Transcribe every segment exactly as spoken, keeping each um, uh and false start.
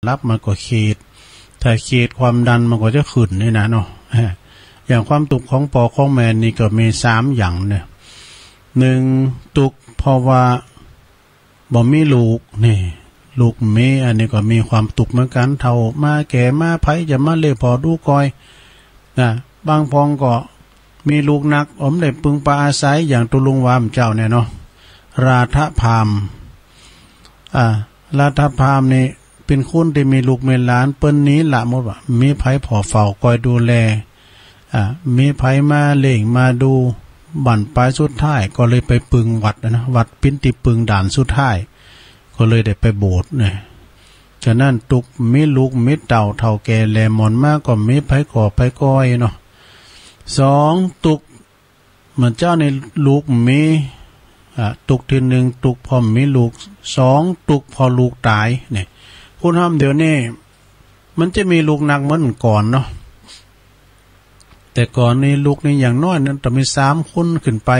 หลับมันก็ขีด ถ้าขีดความดันมันก็จะขึ้นนี่นะเนาะ อย่างความตุ๊กข์ของป้อของแม่นี่ก็มีสามอย่างเนี่ย นึ่ง ตุ๊กข์เพราะว่า บ่มีลูก นี่ ลูกบ่มี อันนี้ก็มีความตุ๊กข์เหมือนกั๋น เฒ่ามาแก่มา ใผจะมาเลี้ยงป้อดูก้อย นะ บางพ่องก็มีลูกนัก บ่ได้ปึงปาอาศัย อย่างตุ๊ลุงว่าเมื่อเจ๊าเนี่ยเนาะ ราธพราหมณ์ อ่า ราธพราหมณ์นี่เป๋นคนตี้มีลูกมีหลาน เปิ้นหนีละหมดว่า บ่มีใผผ่อเฝ้าคอยดูแล อ่า บ่มีใผมาเลี้ยงมาดู บั้นปลายสุดท้ายก็เลยไปปึงวัดนะ วัดเป๋นตี้ปึงด่านสุดท้าย ก็เลยได้ไปโบสถ์เนี่ย ฉะนั้นตุ๊กข์บ่มีลูกบ่มีเต้า เฒ่าแก่แหล่หมอนมาก็บ่มีใผก่อใผก้อยเนาะ สอง ตุ๊กข์ เมื่อเจ๊านี่ลูกบ่มี อ่า ตุ๊กข์ตี้นึ่ง ตุ๊กข์เพราะบ่มีลูก สอง ตุ๊กข์เพราะลูกต๋าย เนี่ย คนเฮาเดี๋ยวนี้ มันจะมีลูกนักเหมือนก่อนเนาะ แต่ก่อนนี่ลูกนี่อย่างน้อยนั้นต้องมีสามคนขึ้นไป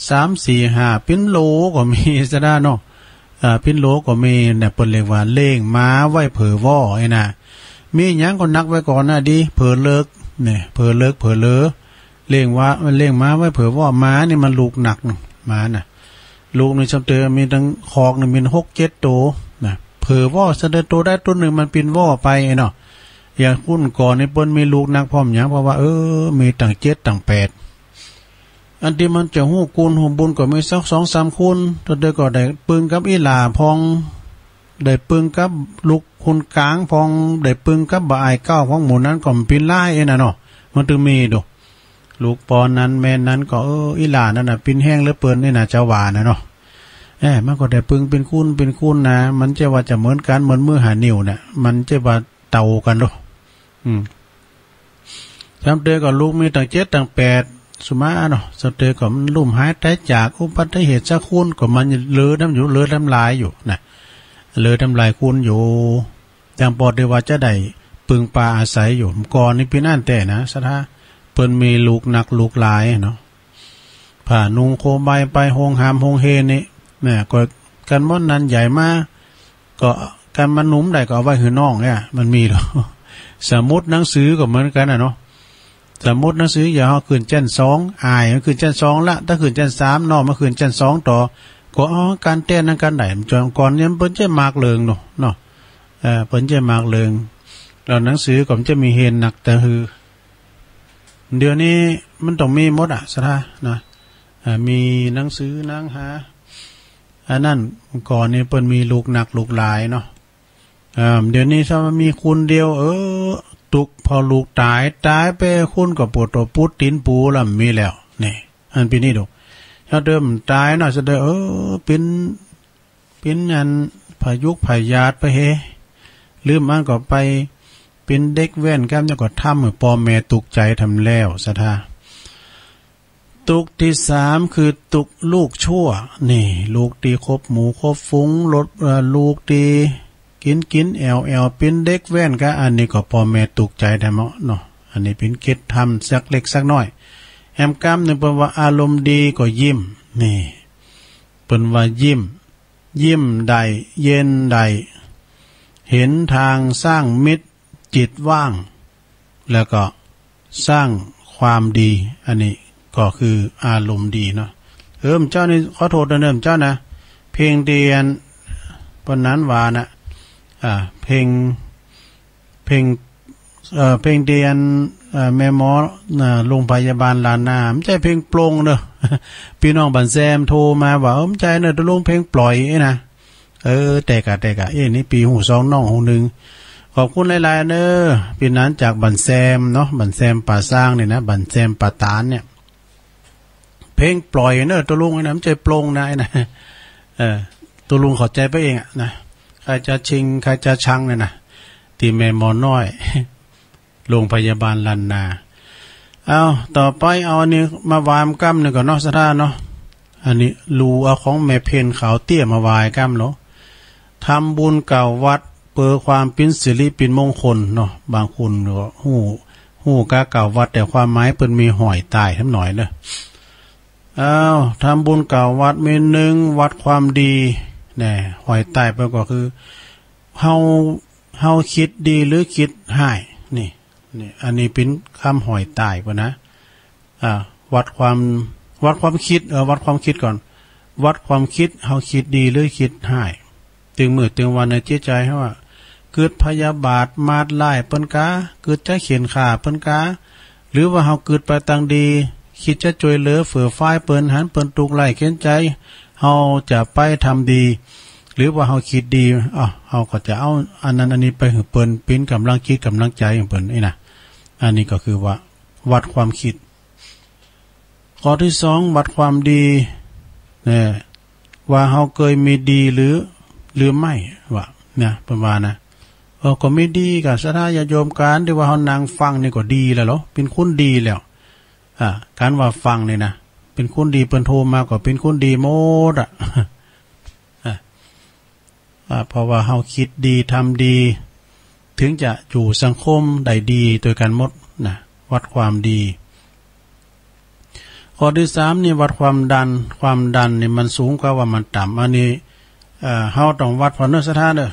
สาม สี่ ห้า เป๋นโหลก็มีซะด้าเนาะ อ่า เป๋นโหลก็มีเนี่ย เปิ้นเรียกว่าเลี้ยงหมาไว้เผื่อว่อไอ้น่ะ มีหยังก็นักไว้ก่อนน่ะดี เผื่อเลิก เนี่ย เผื่อเลิกเผื่อเหลือ เลี้ยงว่า เลี้ยงหมาไว้เผื่อว่อ หมานี่มันลูกนักเนาะ หมาน่ะ ลูกนี่ส่ำเตอมีตึงคอกนี่มีหกเจ็ดโตนะ เผื่อว่อส่ำเตอโตใดโตนึ่งมันเป๋นว่อไปเนาะ อย่างคนก่อนนี่เปิ้นมีลูกนักเพราะหยัง เพราะว่า เออ มีตั้งเจ็ดตั้งแปด อันตี้มันจะฮู้กูณฮู้บุญก็มีสักสองสามคน ส่ำเตอก็ได้ปึงกับอี่หล้าพ่อง ได้ปึงกับลูกคนก๋างพ่อง ได้ปึงกับบ่าอ้ายเก๊าพ่อง หมู่นั้นก็บ่เป๋นไรเนาะ มันตึงมีดู ลูกป้อนั้นแม่นั้นก็ เออ อี่หล้านั้นน่ะ เป๋นแฮงเหลือเปิ้นนี่นะ เจ้าว่าน่ะเนาะ เออ มันก็ได้ปึงเป๋นคู่เป๋นคู่นะ มันจะว่าจะเหมือนกั๋น เหมือนมือห้านิ้วน่ะ มันจะว่าเต้ากั๋นดู อืม ส่ำเตอก็ลูกมีตั้งเจ็ดตั้งแปด สุมาเนาะ ส่ำเตอก็มันล้มหายต๋ายจากอุบัติเหตุสักคน ก็มันเหลือน้ำอยู่ เหลือน้ำลายอยู่นะ เหลือน้ำลายคนอยู่ จั่งปอตี้ว่าจะได้ปึงปาอาศัยอยู่ ก่อนนี่เป๋นอั้นแต๊นะ ศรัทธา เปิ้นมีลูกนักลูกหลายเนาะ ผ้านุ่งโคมใบไปโฮงหามโฮงเฮนี่ เนี่ย ก็กั๋นหมอนนั้นใหญ่มา ก็กั๋นมันหนุ่มได้ก็เอาไว้หื้อน้องเนี่ย มันมีดอก สมุดหนังสือก็เหมือนกั๋นน่ะเนาะ สมุดหนังสืออย่างเฮาขึ้นจั้นสอง อ้ายมันขึ้นจั้นสองละ ถ้าขึ้นจั้นสาม น้องมันขึ้นจั้นสองต่อ ก็เอากั๋นแต๊นั้นกั๋นได้ มันจนก่อนเนี่ยเปิ้นจะมากเลิงเนาะ เนาะ เออ เปิ้นจะมากเลิง แล้วหนังสือก็มันจะมีเฮนนักแต่หื้อ เดี๋ยวนี้มันต้องมีหมดอะ ศรัทธานะ เออ มีหนังสือหนังหา อันนั้น ก่อนนี่เปิ้นมีลูกนักลูกหลายเนาะ เออ เดี๋ยวนี้ถ้ามันมีคนเดียว เออ ตุ๊กข์เพราะลูกต๋าย ต๋ายไปคนก็ปวดตั๋วปูดตี๋นปูแล้ว บ่มีแล้ว นี่ อันเป๋นนี่ดู ถ้าเดิมต๋ายเนาะ จะได้ เออ เป๋น เป๋นอันพยุกพยาธิไปเฮ หรือบ่อั้นก็ไปเป๋นเด็กแว่นก้ำ แล้วก็ทำหื้อป้อแม่ตุ๊กข์ใจ๋แถมแล้ว ศรัทธา ตุ๊กข์ตี้สามคือตุ๊กข์ลูกชั่ว นี่ ลูกตี้คบหมู่คบฝูง ลด เอ่อ ลูกตี้กิ๋นกิ๋นแอ่วแอ่ว เป๋นเด็กแว่นก้ำ อันนี้ก็ป้อแม่ตุ๊กข์ใจ๋แถมเนาะ อันนี้เป๋นเกร็ดธรรมสักเล็กสักน้อย แหมก้ำนึ่งเปิ้นว่าอารมณ์ดีก็ยิ้ม นี่ เปิ้นว่ายิ้ม ยิ้มได้ เย็นได้ เห็นทางสร้างมิตร จิตว่าง แล้วก็สร้างความดี อันนี้ก็คืออารมณ์ดีเนาะ เออ เจ้านี่ขอโทษเด้อเจ้านะ เพลงเตียน เปิ้นนั้นว่านะ อ่า เพลง เพลง เอ่อ เพลงเตียน เอ่อ แม่หมอ เอ่อ โรงพยาบาลล้านนา บ่ใจ้เพลงปลงเด้อ ปี้น้องบ้านแซมโทรมาว่า เออ บ่ใจ้เนาะ ตุ๊ลุงเพลงปล่อยไอ้นะ เออ แต่กะ แต่กะ เอ้ นี่ปี้ฮู้สองน้องฮู้นึ่ง ขอบคุณหลายๆ เน้อ ปี้หนานจากบ้านแซมเนาะ บ้านแซมป่าซางนี่นะ บ้านแซมป่าตาดเนี่ย เพลงปล่อยเน้อตุ๊ลุงนะ บ่ใจ้ปลงนะไอ้นะ เออ ตุ๊ลุงเข้าใจ๋ไปเองอะนะ ใครจะชิง ใครจะชังเนี่ยนะ ตี้แม่หมอน้อย โรงพยาบาลล้านนา เอา ต่อไปเอาอันนี้มาหว้ายก้ำนึ่งก่อนเนาะ ศรัทธาเนาะ อันนี้ลูเอาของแม่เพ็ญขาวเตี้ยมาหว้ายก้ำเนาะ ทำบุญเก่าวัดเปื้อความเป๋นสิริเป๋นมงคลเนาะ บางคนก็ฮู้ ฮู้กาเก่าวัด แต่ความหมายเปิ้นมีห้อยใต้แถมหน่อยเนาะ เอา ทำบุญเก่าวัด มีนึ่ง วัดความดี แน่ ห้อยใต้เปิ้นก็คือ เฮา เฮาคิดดีหรือคิดฮ้าย นี่ นี่ อันนี้เป๋นกำห้อยใต้ปู้นนะ อ่า วัดความ วัดความคิด เออ วัดความคิดก่อน วัดความคิด เฮาคิดดีหรือคิดฮ้าย ตึงมื้อตึงวันในจิตใจ๋เฮาอะ กึ๊ดพยาบาทมาดร้ายเปิ้นกา กึ๊ดจะเฆียดฆ่าเปิ้นกา หรือว่าเฮากึ๊ดไปตางดี กึ๊ดจะจ้วยเหลือเฟื่อฟายเปิ้น หันเปิ้นตุ๊กข์ไร้เข็ญใจ๋ เฮาจะไปทำดี หรือว่าเฮาคิดดี อ้าว เฮาก็จะเอาอันนั้นอันนี้ไปหื้อเปิ้น เป๋นก๋ำลังจิตก๋ำลังใจ๋ของเปิ้นนี่นะ อันนี้ก็คือว่าวัดความคิด ข้อตี้สอง วัดความดี เนี่ย ว่าเฮาเกยมีดีหรือ หรือไม่ ว่า เนี่ย เปิ้นว่านะ เออ ก็มีดีก่ะ ศรัทธาญาติโยม ก๋านตี้ว่าเฮานั่งฟังนี่ก็ดีแล้วเหรอ เป๋นคุณดีแล้ว อ่า ก๋านว่าฟังนี่นะ เป๋นคุณดี เปิ้นโทรมาก็เป๋นคุณดีหมดอะ อ่า อ่า เพราะว่าเฮาคิดดีทำดี เถิงจะอยู่สังคมได้ดีตวยกั๋นหมดนะ วัดความดี ข้อตี้สามนี่วัดความดัน ความดันนี่มันสูงกาว่ามันต่ำ อันนี้ เอ่อ เฮาต้องวัดผ่อเน่อศรัทธาเน่อ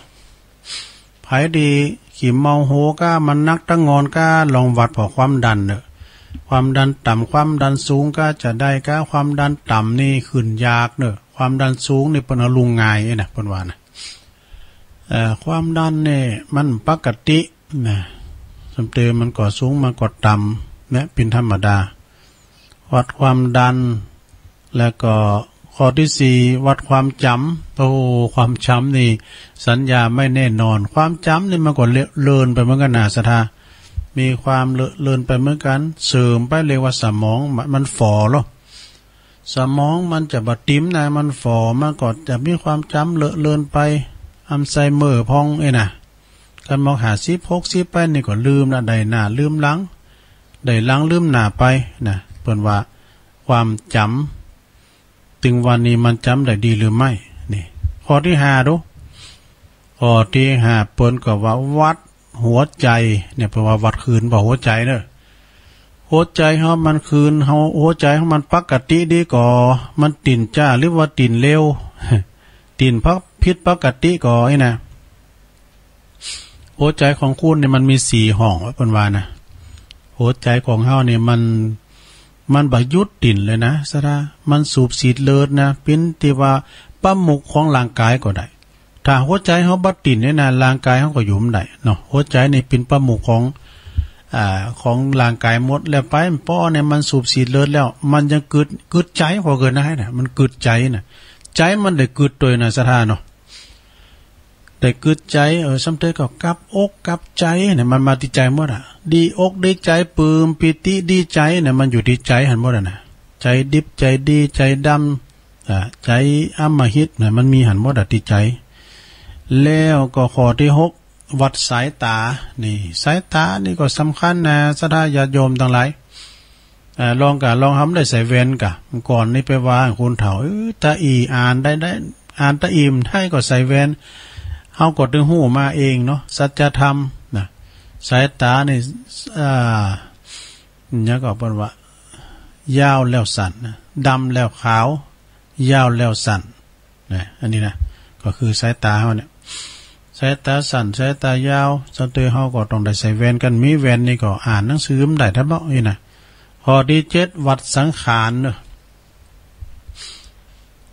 ใผตี้ขี้เมาโหก้า มันนักตะงอนก้า ลองวัดผ่อความดันเน่อ ความดันต่ำ ความดันสูงก้า จะได้ก้า ความดันต่ำนี่ขึ้นยากเน่อ ความดันสูงนี่เปิ้นเอาลุงง่ายนะ เปิ้นว่านะ เอ่อ ความดันนี่มันปกตินะ สำเตอมันก็สูง มันก็ต่ำ เนี่ย เป๋นธรรมดา วัดความดัน แล้วก็ข้อตี้สี่ วัดความจ๋ำ โอ้ ความจ๋ำนี่สัญญาไม่แน่นอน ความจ๋ำนี่มันก็เลอะเลือนไปเหมือนกั๋นนะศรัทธา มีความเลอะเลือนไปเหมือนกั๋น เสื่อมไป เรียกว่าสมองมัน มันฝ่อเหรอ สมองมันจะบ่ติ๋มนะ มันฝ่อ มันก็จะมีความจ๋ำเลอะเลือนไป อัลไซเมอร์พ่องเอ้ยนะ คันมองห้าสิบ หกสิบไปนี่ก็ลืมละ ได้หน้าลืมหลัง ได้หลังลืมหน้าไปนะ เปิ้นว่าความจ๋ำ ตึงวันนี้มันจ๋ำได้ดีหรือไม่ นี่ ข้อตี้ห้าดู ข้อตี้ห้าเปิ้นก็ว่าวัดหัวใจ๋ เนี่ย เปิ้นว่าวัดคืนบ่หัวใจ๋เน่อ หัวใจ๋เฮามันคืน เฮา หัวใจ๋เฮามันปกติดีก่อ มันติ่นจ๊าหรือว่าติ่นเร็ว ติ่นผิดปกติก่อ อี้นะ หัวใจ๋ของคุณนี่มันมีสี่ห้อง เปิ้นว่านะ หัวใจ๋ของเฮานี่มัน มันบ่หยุดติ่นเลยนะศรัทธา มันสูบฉีดเลือดนะ เป๋นตี้ว่าประมุขของร่างก๋ายก็ได้ ถ้าหัวใจ๋เฮาบ่ติ่นเนี่ยนะ ร่างก๋ายเฮาก็อยู่บ่ได้เนาะ หัวใจ๋นี่เป๋นประมุขของ อ่า ของร่างก๋ายหมด แล้วไปป้อเนี่ยมันสูบฉีดเลือดแล้ว มันยังกึ๊ด กึ๊ดใจ๋ พอเกินได้นะ มันกึ๊ดใจ๋นะ ใจ๋มันได้กึ๊ดตวยนะศรัทธาเนาะ ได้กึ๊ดใจ๋ เออ สำเตอก็กลับอกกลับใจ๋เนี่ย มันมาตี้ใจ๋หมดอะ ดีอกดีใจ๋ ปลื้มปีติดีใจ๋เนี่ย มันอยู่ตี้ใจ๋หั้นหมดอะนะ ใจ๋ดิบใจ๋ดี ใจ๋ดำ อ่า ใจ๋อำมหิตเนี่ย มันมีหั้นหมดอะตี้ใจ๋ แล้วก็ข้อตี้หก วัดสายต๋า นี่ สายต๋านี่ก็สำคัญนะ ศรัทธาญาติโยมตังหลาย เอ่อ ลองก่ะ ลองหาได้ใส่แว่นก่ะ ก่อนนี้ไปว่าคนเฒ่า เออ ตาอี่อ่านได้ ได้ อ่านตาอี่บ่ได้ก็ใส่แว่น เฮาก็ตึงฮู้มาเองเนาะ สัจธรรมนะ สายต๋านี่ อ่า หยังก็เปิ้นว่า ยาวแล้วสั้นนะ ดำแล้วขาว ยาวแล้วสั้น นะ อันนี้นะ ก็คือสายต๋าเฮาเนี่ย สายต๋าสั้น สายต๋ายาว สำเตอเฮาก็ต้องได้ใส่แว่น คันบ่มีแว่นนี่ก็อ่านหนังสือบ่ได้แต๊เบาะอี้นะ ข้อตี้เจ็ด วัดสังขารเนาะ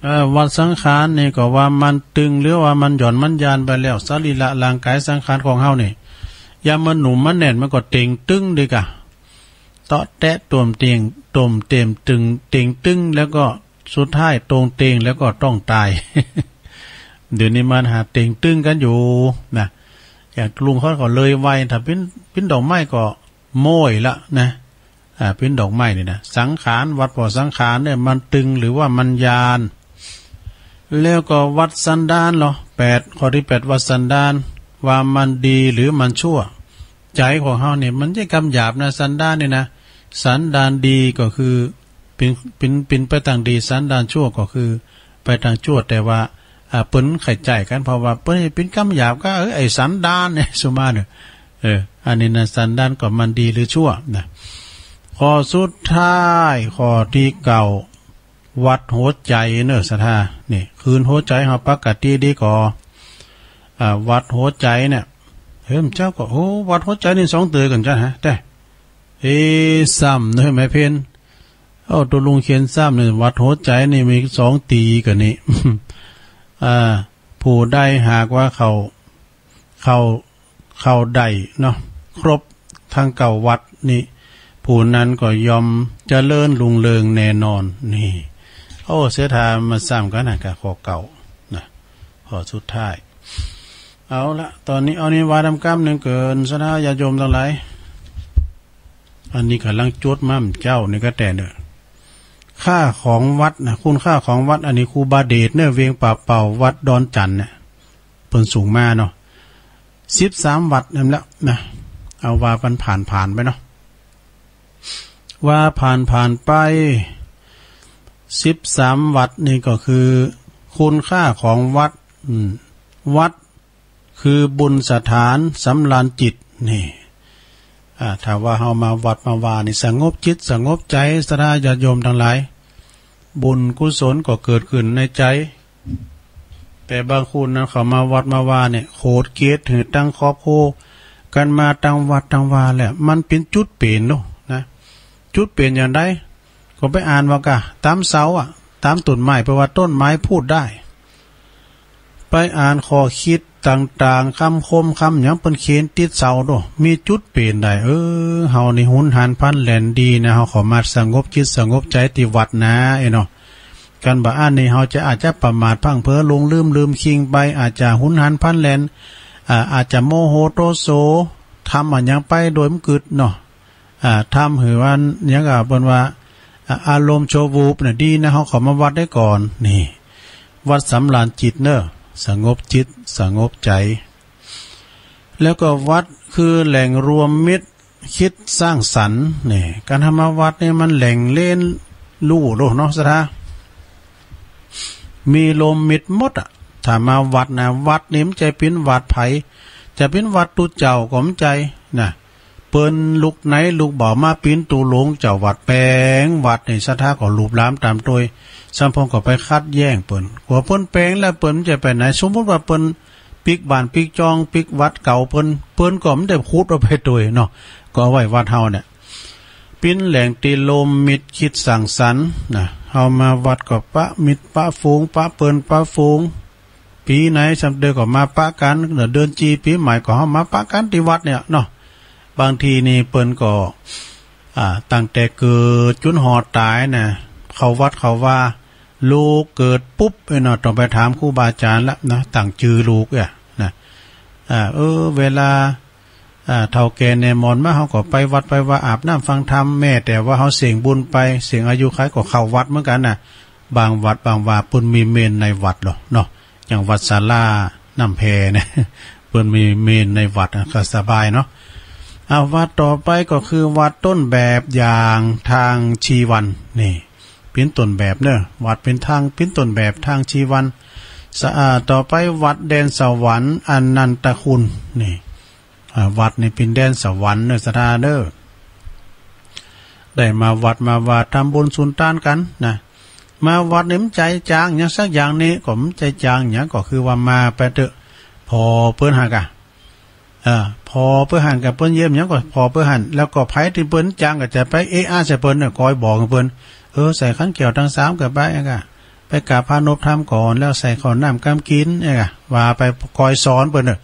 เอ่อ วัดสังขารนี่ก็ว่ามันตึงหรือว่ามันหย่อนมันยานไปแล้ว สรีระร่างก๋ายสังขารของเฮานี่ ยามมันหนุ่มมันแน่นมันก็เต่งตึงดีก่ะ เตาะแตะต่วมเต่ง ต่วมเต่มตึง เต่งตึง แล้วก็สุดท้ายโต่งเต่ง แล้วก็ต้องต๋าย เดี๋ยวนี้มันหาเต่งตึงกั๋นอยู่นะ อย่างลุงเขาก็เลยวัย ถ้าปิ้น ปิ้นดอกไม้ก็โม้ยละนะ อ่า ปิ้นดอกไม้นี่นะ สังขาร วัดผ่อสังขารเนี่ยมันตึงหรือว่ามันยาน แล้วก็วัดสันดานเนาะ แปด ข้อตี้แปด วัดสันดาน ว่ามันดีหรือมันชั่ว ใจ๋ของเฮาเนี่ยมันจะกำหยาบนะ สันดานนี่นะ สันดานดีก็คือ เป๋น เป๋น เป๋นไปตางดี สันดานชั่วก็คือไปตางชั่ว แต่ว่า อ่า เปิ้นไข่ใจ๋กั๋น เพราะว่าเปิ้นเป๋นกำหยาบก็ เออ ไอ้สันดานเนี่ย สุมาเน่อ เออ อันนี้นะ สันดานก็มันดีหรือชั่วนะ ข้อสุดท้าย ข้อตี้เก้า วัดหัวใจ๋เนาะศรัทธา นี่ คืนหัวใจ๋เฮาปกติดีก่อ อ่า วัดหัวใจ๋เนี่ย เฮ้ย เจ้าก็ โอ้ วัดหัวใจ๋นี่สองเตื้อกั๋นจ้ะฮะ แต่ เอ๊ะ ซ้ำเนอะ แม่เพ็ญ เอ้า ตุ๊ลุงเขียนซ้ำเนี่ย วัดหัวใจ๋นี่มีสองตี้กั๋นนี่ อ่า ผู้ใดหากว่าเข้า เข้า เข้าได้เนาะ ครบตึงเก้าวัดนี่ ผู้นั้นก็ย่อมเจริญรุ่งเรืองแน่นอน นี่ โอ้ เสถามาซ้ำกั๋นนะ กับข้อเก้านะ ข้อสุดท้าย เอาละ ต๋อนนี้เอานี่ว่าดำก้ำนึ่งเกิน ศรัทธาญาติโยมตังหลาย อันนี้ก่ำลังจดมาเมื่อเจ๊านี่ก็แต่เน่อ ค่าของวัดนะ คุณค่าของวัด อันนี้ครูบาเดชเน่อ เวียงป่าเป่า วัดดอนจันทน์เนี่ย เปิ้นส่งมาเนาะ สิบสามวัดนั่นแหละนะ เอาว่ามันผ่านๆ ไปเนาะ ว่าผ่านๆ ไป สิบสามวัดนี่ก็คือคุณค่าของวัด อืม วัดคือบุญสถานสำราญจิต นี่ อ่า ถ้าว่าเฮามาวัดมาวานี่ สงบจิตสงบใจ๋ ศรัทธาญาติโยมตังหลาย บุญกุศลก็เกิดขึ้นในใจ๋ แต่บางคนนะ เข้ามาวัดมาวาเนี่ย โขดเกลียดหื้อตังครอบครัวกั๋นมาตังวัดตังวาแหละ มันเป๋นจุดเป๋นเนาะนะ จุดเป๋นอย่างใด ก็ไปอ่านว่าก่ะ ต๋ามเสาอะ ต๋ามต้นไม้ เพราะว่าต้นไม้พูดได้ ไปอ่านข้อคิดต่างๆ กำคมกำหยังเปิ้นเขียนติดเสาโด มีจุดเป๋นได้ เออ เฮานี่หุนหันพลันแล่นดีนะ เฮาเข้ามาสงบจิตสงบใจ๋ตี้วัดนะ เอ้ยเนาะ กันบ่าอั้นนี่เฮาจะอาจจะประมาทพลั้งเผลอหลงลืม ลืมคิงไป อาจจะหุนหันพลันแล่น อ่า อาจจะโมโหโทโส ทำอะหยังไปโดยบ่กึ๊ดเนาะ อ่า ทำหื้อว่าหยังก่ะ เปิ้นว่า อ่า อารมณ์ชั่ววูบน่ะ ดีนะ เฮาเข้ามาวัดได้ก่อน นี่ วัดสำราญจิตเน่อ สงบจิตสงบใจ๋ แล้วก็วัดคือแหล่งรวมมิตร คิดสร้างสรรค์ นี่ การเฮามาวัดนี่มันแหล่งเรียนรู้โลกเนาะ ศรัทธา มีรวมมิตรหมดอะ ถ้ามาวัดนะ วัดนี่บ่ใจ้เป๋นวัดใผ จะเป๋นวัดตุ๊เจ้าก็บ่ใจ้นะ เปิ้นลุกไหนลุกบ่าวมาเป๋นตุ๊ลุงเจ้าวัดแป๋งวัดนี่ ศรัทธาก็ลุบลามต๋ามตวย สัมพงก็ไปขัดแย้งเปิ้น กั๋วเปิ้นแป๋งแล้วเปิ้นบ่ใจ้ไปไหน สมมุติว่าเปิ้น ปิ๊กบ้านปิ๊กจองปิ๊กวัดเก่าเปิ้น เปิ้นก็บ่ได้ขุดเอาไปตวยเนาะ ก็เอาไว้วัดเฮาเนี่ย เป๋นแหล่งตี้รวมมิตรคิดสร้างสรรค์นะ เฮามาวัดก็ปะมิตรปะฝูงปะเปิ้นปะฝูง ปี๋ไหนซ้ำเตื้อก็มาปะกั๋น เดือนจีปี๋ใหม่ก็เฮามาปะกั๋นตี้วัดเนี่ยเนาะ บางทีนี่เปิ้นก็ อ่า ตั้งแต่เกิดจ๋นฮอดต๋ายนะ เข้าวัดเข้าวา ลูกเกิดปุ๊บ เอ้ยเนาะ ต้องไปถามครูบาอาจ๋ารย์ละนะ ตั้งจื้อลูกเอ้ยนะ อ่า เออ เวลา อ่า เฒ่าแก่แน่หมอนมา เฮาก็ไปวัดไปวา อาบน้ำฟังธรรม แม้แต่ว่าเฮาเส้งบุญไป เส้งอายุขัยก็เข้าวัดเหมือนกั๋นนะ บางวัดบางวาเปิ้นมีเมรุในวัดลอเนาะ อย่างวัดศาลาน้ำแพเนี่ย เปิ้นมีเมรุในวัดนะ ก็สบายเนาะ อ่า วัดต่อไปก็คือวัดต้นแบบอย่างทางชีวัน นี่ เป๋นต้นแบบเนาะ วัดเป๋นทาง เป๋นต้นแบบทางชีวัน สะ อ่า ต่อไปวัดแดนสวรรค์อนันตคุณ นี่ อ่า วัดนี่เป๋นแดนสวรรค์เนาะ ศรัทธาเนาะ ได้มาวัดมาวา ทำบุญสุนตานกั๋นนะ มาวัดนี่บ่ใจ้จ้างหยังสักอย่างนี่ ก็บ่ใจ้จ้างหยัง ก็คือว่ามาไปเต๊อะ ผ่อเปิ้นหั้นก่ะ เออ ผ่อเปิ้นหั้นก่ะ เปิ้นเยี่ยมหยังก็ผ่อเปิ้นหั้น แล้วก็ใผตี้เปิ้นจ้างก็จะไปเอะอะใส่เปิ้นเนาะ คอยบอกเปิ้น เออ ใส่ขันแก้วตังสามก็ไปอะก่ะ ไปกราบพระนบธรรมก่อน แล้วใส่ข้าวน้ำกำกิ๋นอะก่ะ ว่าไปคอยสอนเปิ้นเนาะ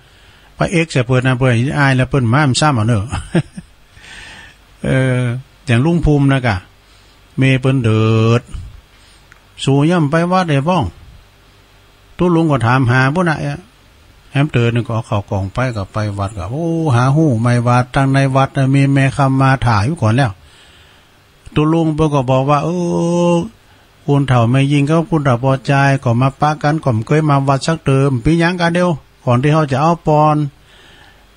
ไปเอะใส่เปิ้นนะ เปิ้นอายแล้วเปิ้นบ่มาซ้ำเอาเนาะ เออ อย่างลุงภูมินะก่ะ เมย์เปิ้นเดิด สูย่ำไปวัดเด้อป้อง ตุ๊ลุงก็ถามหาปุ้นน่ะ แหมเตินก็เอาเข้ากล่องไป ก็ไปวัดก็ โอ้ หาฮู้ไหมว่าตังในวัดน่ะมีแม่คำมาถ่าอยู่ก่อนแล้ว ตุ๊ลุงเปิ้นก็บอกว่า เออ คนเฒ่าแม่ญิงกับคนเฒ่าป้อจายก็มาปะกั๋น ก็บ่เกยมาวัดสักเติม เป๋นหยังก่ะเดียว ก่อนตี้เฮาจะเอาปอน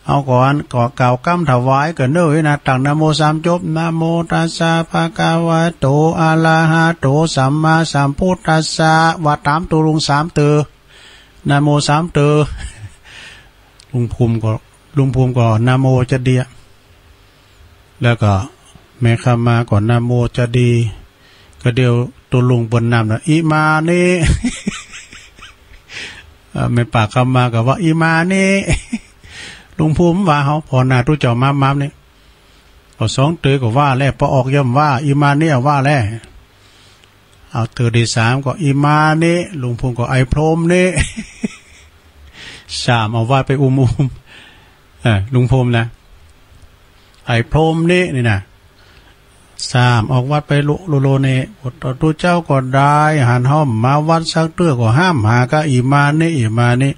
เอาก่อน ก็กล่าวกำถวายก่อนเนาะนะ ตั้งนะโมสามจบ นะโมตัสสะภะคะวะโต อะระหะโต สัมมาสัมพุทธัสสะ ว่าต๋ามตุ๊ลุงสามเตื้อ นะโมสามเตื้อ ลุงภูมิก็ ลุงภูมิก็นะโมจะเดีย แล้วก็แม่คำมาก็นะโมจะดี ก็เดียวตุ๊ลุงเปิ้นนำนะ อิมานิ เอ่อ แม่ป้าคำมาก็ว่า อิมานิ ลุงภูมิว่าเฮา ผ่อหน้าตุ๊เจ้ามาบๆ นี่ ก็สองเตื้อก็ว่าแล้ว ปอออกย่อมว่า อิมานิว่าแล้ว เอาเตื้อตี้สามก็อิมานิ ลุงภูมิก็ไอ้พรหมนี่ สามเอาวัดไปอุ้มๆ เออ ลุงภูมินะ ไอ้พรหมนี่นี่นะ สามออกวัดไปโลโลนี่ ตุ๊เจ้าก็ได้หันห้อมมาวัดสักเตื้อก็ห้ามหาก้า อิมานิ อิมานิ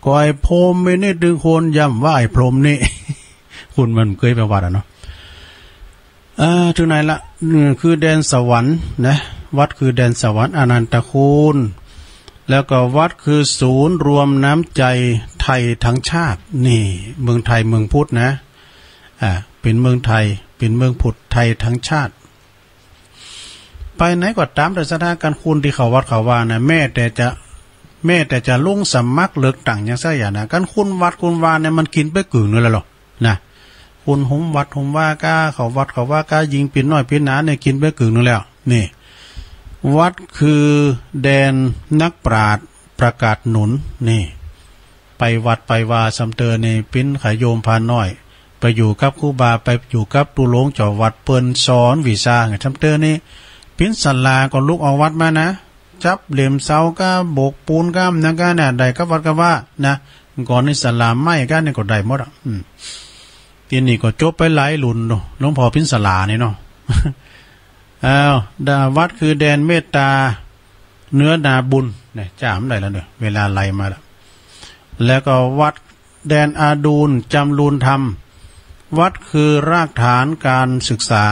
ก็ไอ้พรหมนี่ตึงควรย่ำว่าไอ้พรหมนี่ คุณมันเกยไปวัดอะเนาะ เออ เตื้อไหนละ อืม คือแดนสวรรค์นะ วัดคือแดนสวรรค์ อนันตคูณ แล้วก็วัดคือศูนย์รวมน้ำใจไทยทั้งชาติ นี่ เมืองไทยเมืองพุทธนะ อ่า เป๋นเมืองไทย เป๋นเมืองพุทธไทยทั้งชาติ ไปไหนก็ต๋ามเตื้อ ศรัทธา กั๋นคุณตี้เข้าวัดเข้าวานะ แม้แต่จะ แม้แต่จะลงสมัครเลือกตั้งอย่างไส้อย่างนะ กั๋นคุณวัดคุณวาเนี่ย มันกิ๋นไปกึ่งนึ่งแล้วเหรอ นะ คุณหุมวัดหุมวาก้า เข้าวัดเข้าวาก้า ยิ่งปิดน้อยปิดหนาเนี่ย กิ๋นไปกึ่งนึ่งแล้ว นี่ วัดคือแดนนักปราชญ์ประกาศหนุน นี่ ไปวัดไปวาซ้ำเตื้อนี่ ปิ๊นขะโยมพานน้อย ไปอยู่กับครูบา ไปอยู่กับตุ๊หลงเจ้าวัด เปิ้นสอนวิชาไง ซ้ำเตื้อนี่ ปิ๊นศาลาก็ลุกเอาวัดมานะ จับเหล็มเสาก้า โบกปูนก้า อันนั้นก้าเนี่ย ได้กับวัดกับวานะ ก่อนนี้ศาลาไม้ก้าเนี่ยก็ได้หมดอะ อืม ตี้นี่ก็จบไปหลายรุ่นเนาะ หลวงพ่อปิ๊นศาลานี่เนาะ อ้าว ดา วัดคือแดนเมตตา เนื้อนาบุญ เนี่ย จ๋ำได้แล้วเนี่ย เวลาไล่มาแล้ว แล้วก็วัดแดนอาดูล จำรูนธรรม วัดคือรากฐานการศึกษา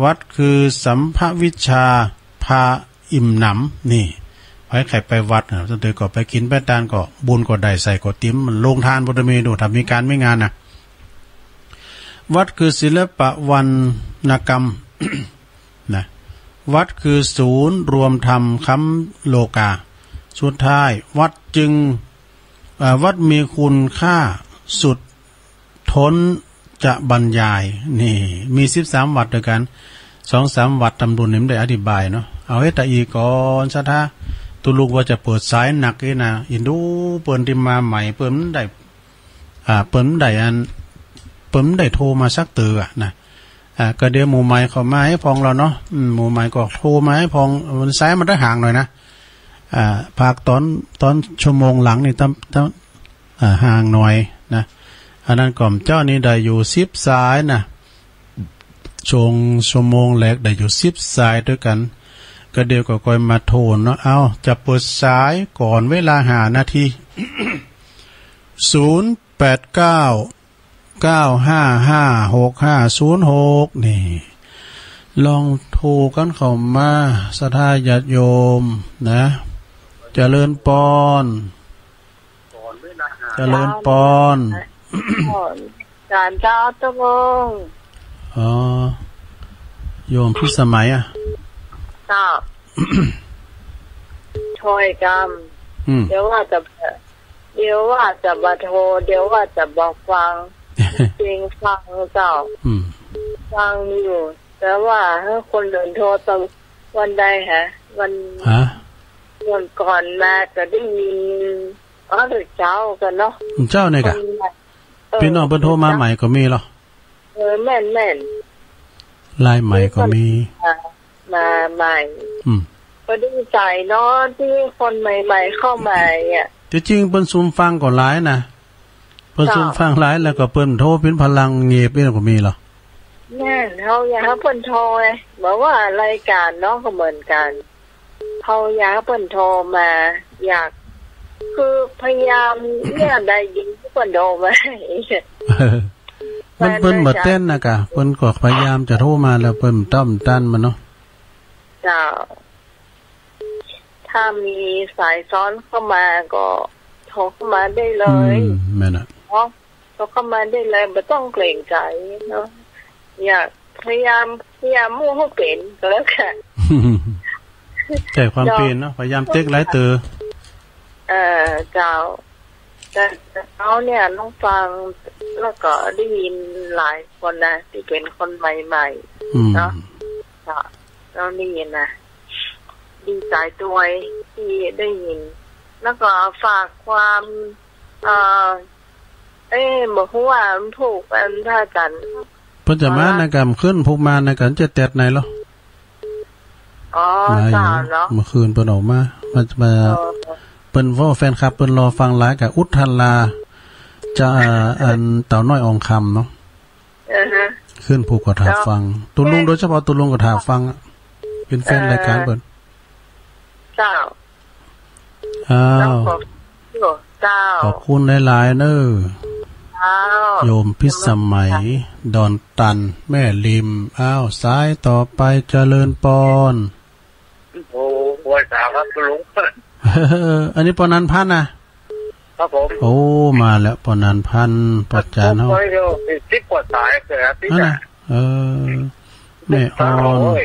วัดคือสัมภวิชชา พาอิ่มหนำ นี่ ใผใค่ไปวัดนะ ตั้งแต่ก็ไปกิ๋นไปตานก็ บุญก็ได้ ใส้ก็เตียม มันโฮงตานบ่ได้มีดู ถ้ามีก๋านมีงานนะ วัดคือศิลปะวรรณกรรม นะ วัดคือศูนย์รวมธรรมค้ำโลกา สุดท้าย วัดจึง อ่า วัดมีคุณค่าสุดท้นจะบรรยาย นี่ มีสิบสามวัดตวยกั๋น สองสามวัดตำบลนี่มันได้อธิบายเนาะ เอาไว้ตะอี้ก่อน ศรัทธา ตุ๊ลุงว่าจะเปิดสายหนักนี่นะ อินดูเปิ้นตี้มาใหม่ เปิ้นได้ อ่า เปิ้นได้อัน เปิ้นได้โทรมาสักเตื้อนะ อ่า ก็เดี๋ยวหมู่ใหม่เข้ามาหื้อพ่องแล้วเนาะ อืม หมู่ใหม่ก็โทรมาหื้อพ่อง มันสายมันได้ห่างหน่อยนะ อ่า ภาคต๋อน ต๋อนชั่วโมงหลังนี่ ต๋อน ต๋อน อ่า ห่างหน่อยนะ อันนั้นก่อมเจ้านี่ได้อยู่สิบสายนะ ช่วงชั่วโมงแรกได้อยู่สิบสายตวยกั๋น ก็เดี๋ยวก็ค่อยมาโทรเนาะ เอา จะเปิดสายก่อนเวลาห้านาที ศูนย์แปดเก้า เก้าห้าห้า หกห้าศูนย์หก นี่ ลองโทรกั๋นเข้ามา ศรัทธาญาติโยมนะ เจริญปอน เจริญปอน เจ้า เจ้าตุ๊ลุง อ๋อ โยมพิสมัยอะ เจ้า โทรกำ อืม เดี๋ยวว่าจะ เดี๋ยวว่าจะบ่โทร เดี๋ยวว่าจะบ่ฟัง จริงฟังเจ้า อืม ฟังอยู่ แต่ว่าหื้อคนอื่นโทรตอนวันใดฮะ วัน ฮะ วันก่อนมาก็ได้ยิน อ๋อ เจ้ากั๋นเนาะ เจ้านี่กะ คนใหม่ เออ ปี้น้องเปิ้นโทรมาใหม่ก็มีเหรอ เออ แม่น แม่น รายใหม่ก็มี มา มาใหม่ อืม ก็ดีใจ๋เนาะ ตี้คนใหม่ๆ เข้ามาอะ ตี้จริงเปิ้นซุ่มฟังก็หลายนะ เปิ้นซุ่มฟังหลาย แล้วก็เปิ้นโทรเป๋นพลังเงียบนี่ก็มีเหรอ แม่น เฮาอยากหื้อเปิ้นโทรไง แบบว่ารายก๋านเนาะก็เหมือนกั๋น เฮาอยากหื้อเปิ้นโทรมา อยาก คือพยายามเนี่ยได้ยินเปิ้นโทรมา มัน เปิ้นบ่เต้นนะกะ เปิ้นก็พยายามจะโทรมาแล้วเปิ้นต้อมตันมันเนาะ เจ้า ถ้ามีสายซ้อนเข้ามาก็โทรเข้ามาได้เลย อืม แม่นอะ เนาะ โทรเข้ามาได้เลย บ่ต้องเกรงใจ๋เนาะ อยากพยายาม พยายามอู้หื้อเป๋นก็แล้วกั๋น ใจ๋ความเป๋นเนาะ พยายามเต๊กหลายเตื้อ เออ เจ้า แต่เฮาเนี่ยลองฟัง แล้วก็ได้ยินหลายคนนะ ตี้เป๋นคนใหม่ๆ อืม เนาะ ก็ ก็ได้ยินนะ ดีใจ๋ตวยตี้ได้ยิน แล้วก็ฝากความ เอ่อ เอ๊ะ บ่ฮู้ว่ามันผูกอันพระอาจารย์ เปิ้นจะมา มาละ นะ กำขึ้นผูกมานะ กำเจ็ดแปดไหนลอ อ๋อ มาอยู่ เจ้าเนาะ เมื่อคืนเปิ้นออกมา มา มา เออ เปิ้นว่าแฟนคลับเปิ้นรอฟังหลายกะ อุทารา จะ อันเต่าน้อยอองคำเนาะ อือฮะ ขึ้นผูกก็ถ่าฟัง เจ้า ตุ๊ลุง โดยเฉพาะตุ๊ลุงก็ถ่าฟังอะ เปิ้นแฟนรายการเปิ้น เจ้า อ้าว เจ้า ขอบคุณเจ้า ขอบคุณหลายๆ เน้อ เจ้า โยมพิสมัย ดอนตัน แม่ริม อ้าว สายต่อไป เจริญปอน โอ้ ไหว้สาครับคุณลุง อันนี้ปอนันพันธ์นะ ครับผม โอ้ มาแล้ว ปอนันพันธ์ ปอจานเฮา โอ้ย เดี๋ยว สิบกว่าสายเสีย พี่ นั่น จ๋า นะ เออ แม่อ่อน โอ้ย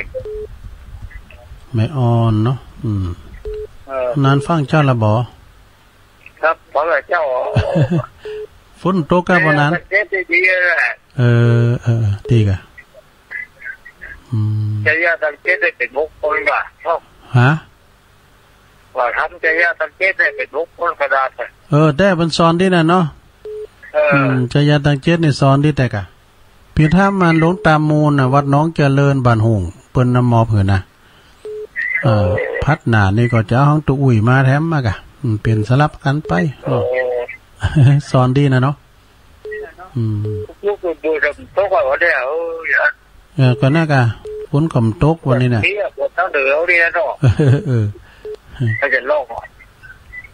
แม่อ่อนเนาะ อืม เออ นานฟังเจ้าละบ่ ครับ ฟังแล้วเจ้า ฝนตกกะบ่นาน เออ สังเกตดีๆ แหละ เออ เออ เออ ดีกะ อืม จะยาสังเกตได้เป็นหกคนกะ ฮะ ว่าทำจะยาสังเกตได้เป็นหกคนกระดาษอะ เออ แต่มันสอนดีนะเนาะ เออ อืม จะยาสังเกตนี่สอนดีแต่กะ เปียงธรรมมันหลวงตามูลน่ะ วัดหนองเจริญ บ้านหุ่ง เปิ้นนำมอบหื้อนะ เอ่อ พัดหน้านี่ก็จะเอาของตุ๊อุ้ยมาแถมมากะ อืม เปลี่ยนสลับกั๋นไป โอ้ สอนดีนะเนาะ อืม ลูกเบื่อๆ เดี๋ยวมันตกเอาเนี่ย เออ อย่า เออ ก็น่ากะ ฝนก็บ่ตกวันนี้น่ะ เนี่ย ฝนตั้งเดือนเนี่ยเนาะ เออ เออ ถ้าจะลอกอ่ะ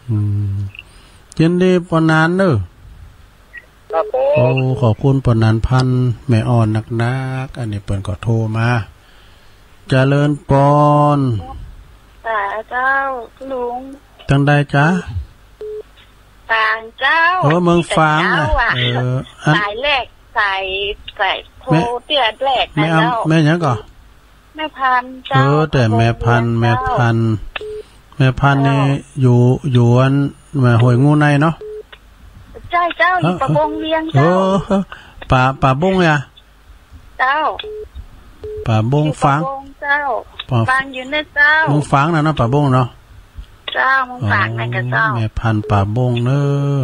อืม ยินดีปอนันเน้อ ครับผม โอ้ ขอบคุณปอนันพันธ์ แม่อ่อนนักๆ อันนี้เปิ้นก็โทรมา เจริญปอน สาเจ้าลุง ตังใดจ๊ะ ฝางเจ้า เออ เมืองฝางน่ะ เจ้าอะ เออ อัน สายแรก สาย สายโทร แม่ เตื้อแรก แม่ นะเจ้า แม่หยังก่อ แม่พันธุ์เจ้า เออ แต่แม่พันธุ์ แม่พันธุ์ แม่พันธุ์นี่ เจ้า อยู่ อยู่อัน แม่ห้วยงูในเนาะ ใจ้เจ้า อยู่ เออ ป่าบงเวียง เออ เจ้า ป่า ป่าบงเนี่ย เจ้า ป่าบง อยู่ป่า ฝาง บงเจ้า ป่า ฝางอยู่เนี่ยเจ้า เมืองฝางน่ะเนาะ ป่าบงเนาะ เจ้า เมืองฝางนั่นกะเจ้า อ๋อ แม่พันธุ์ป่าบงเน้อ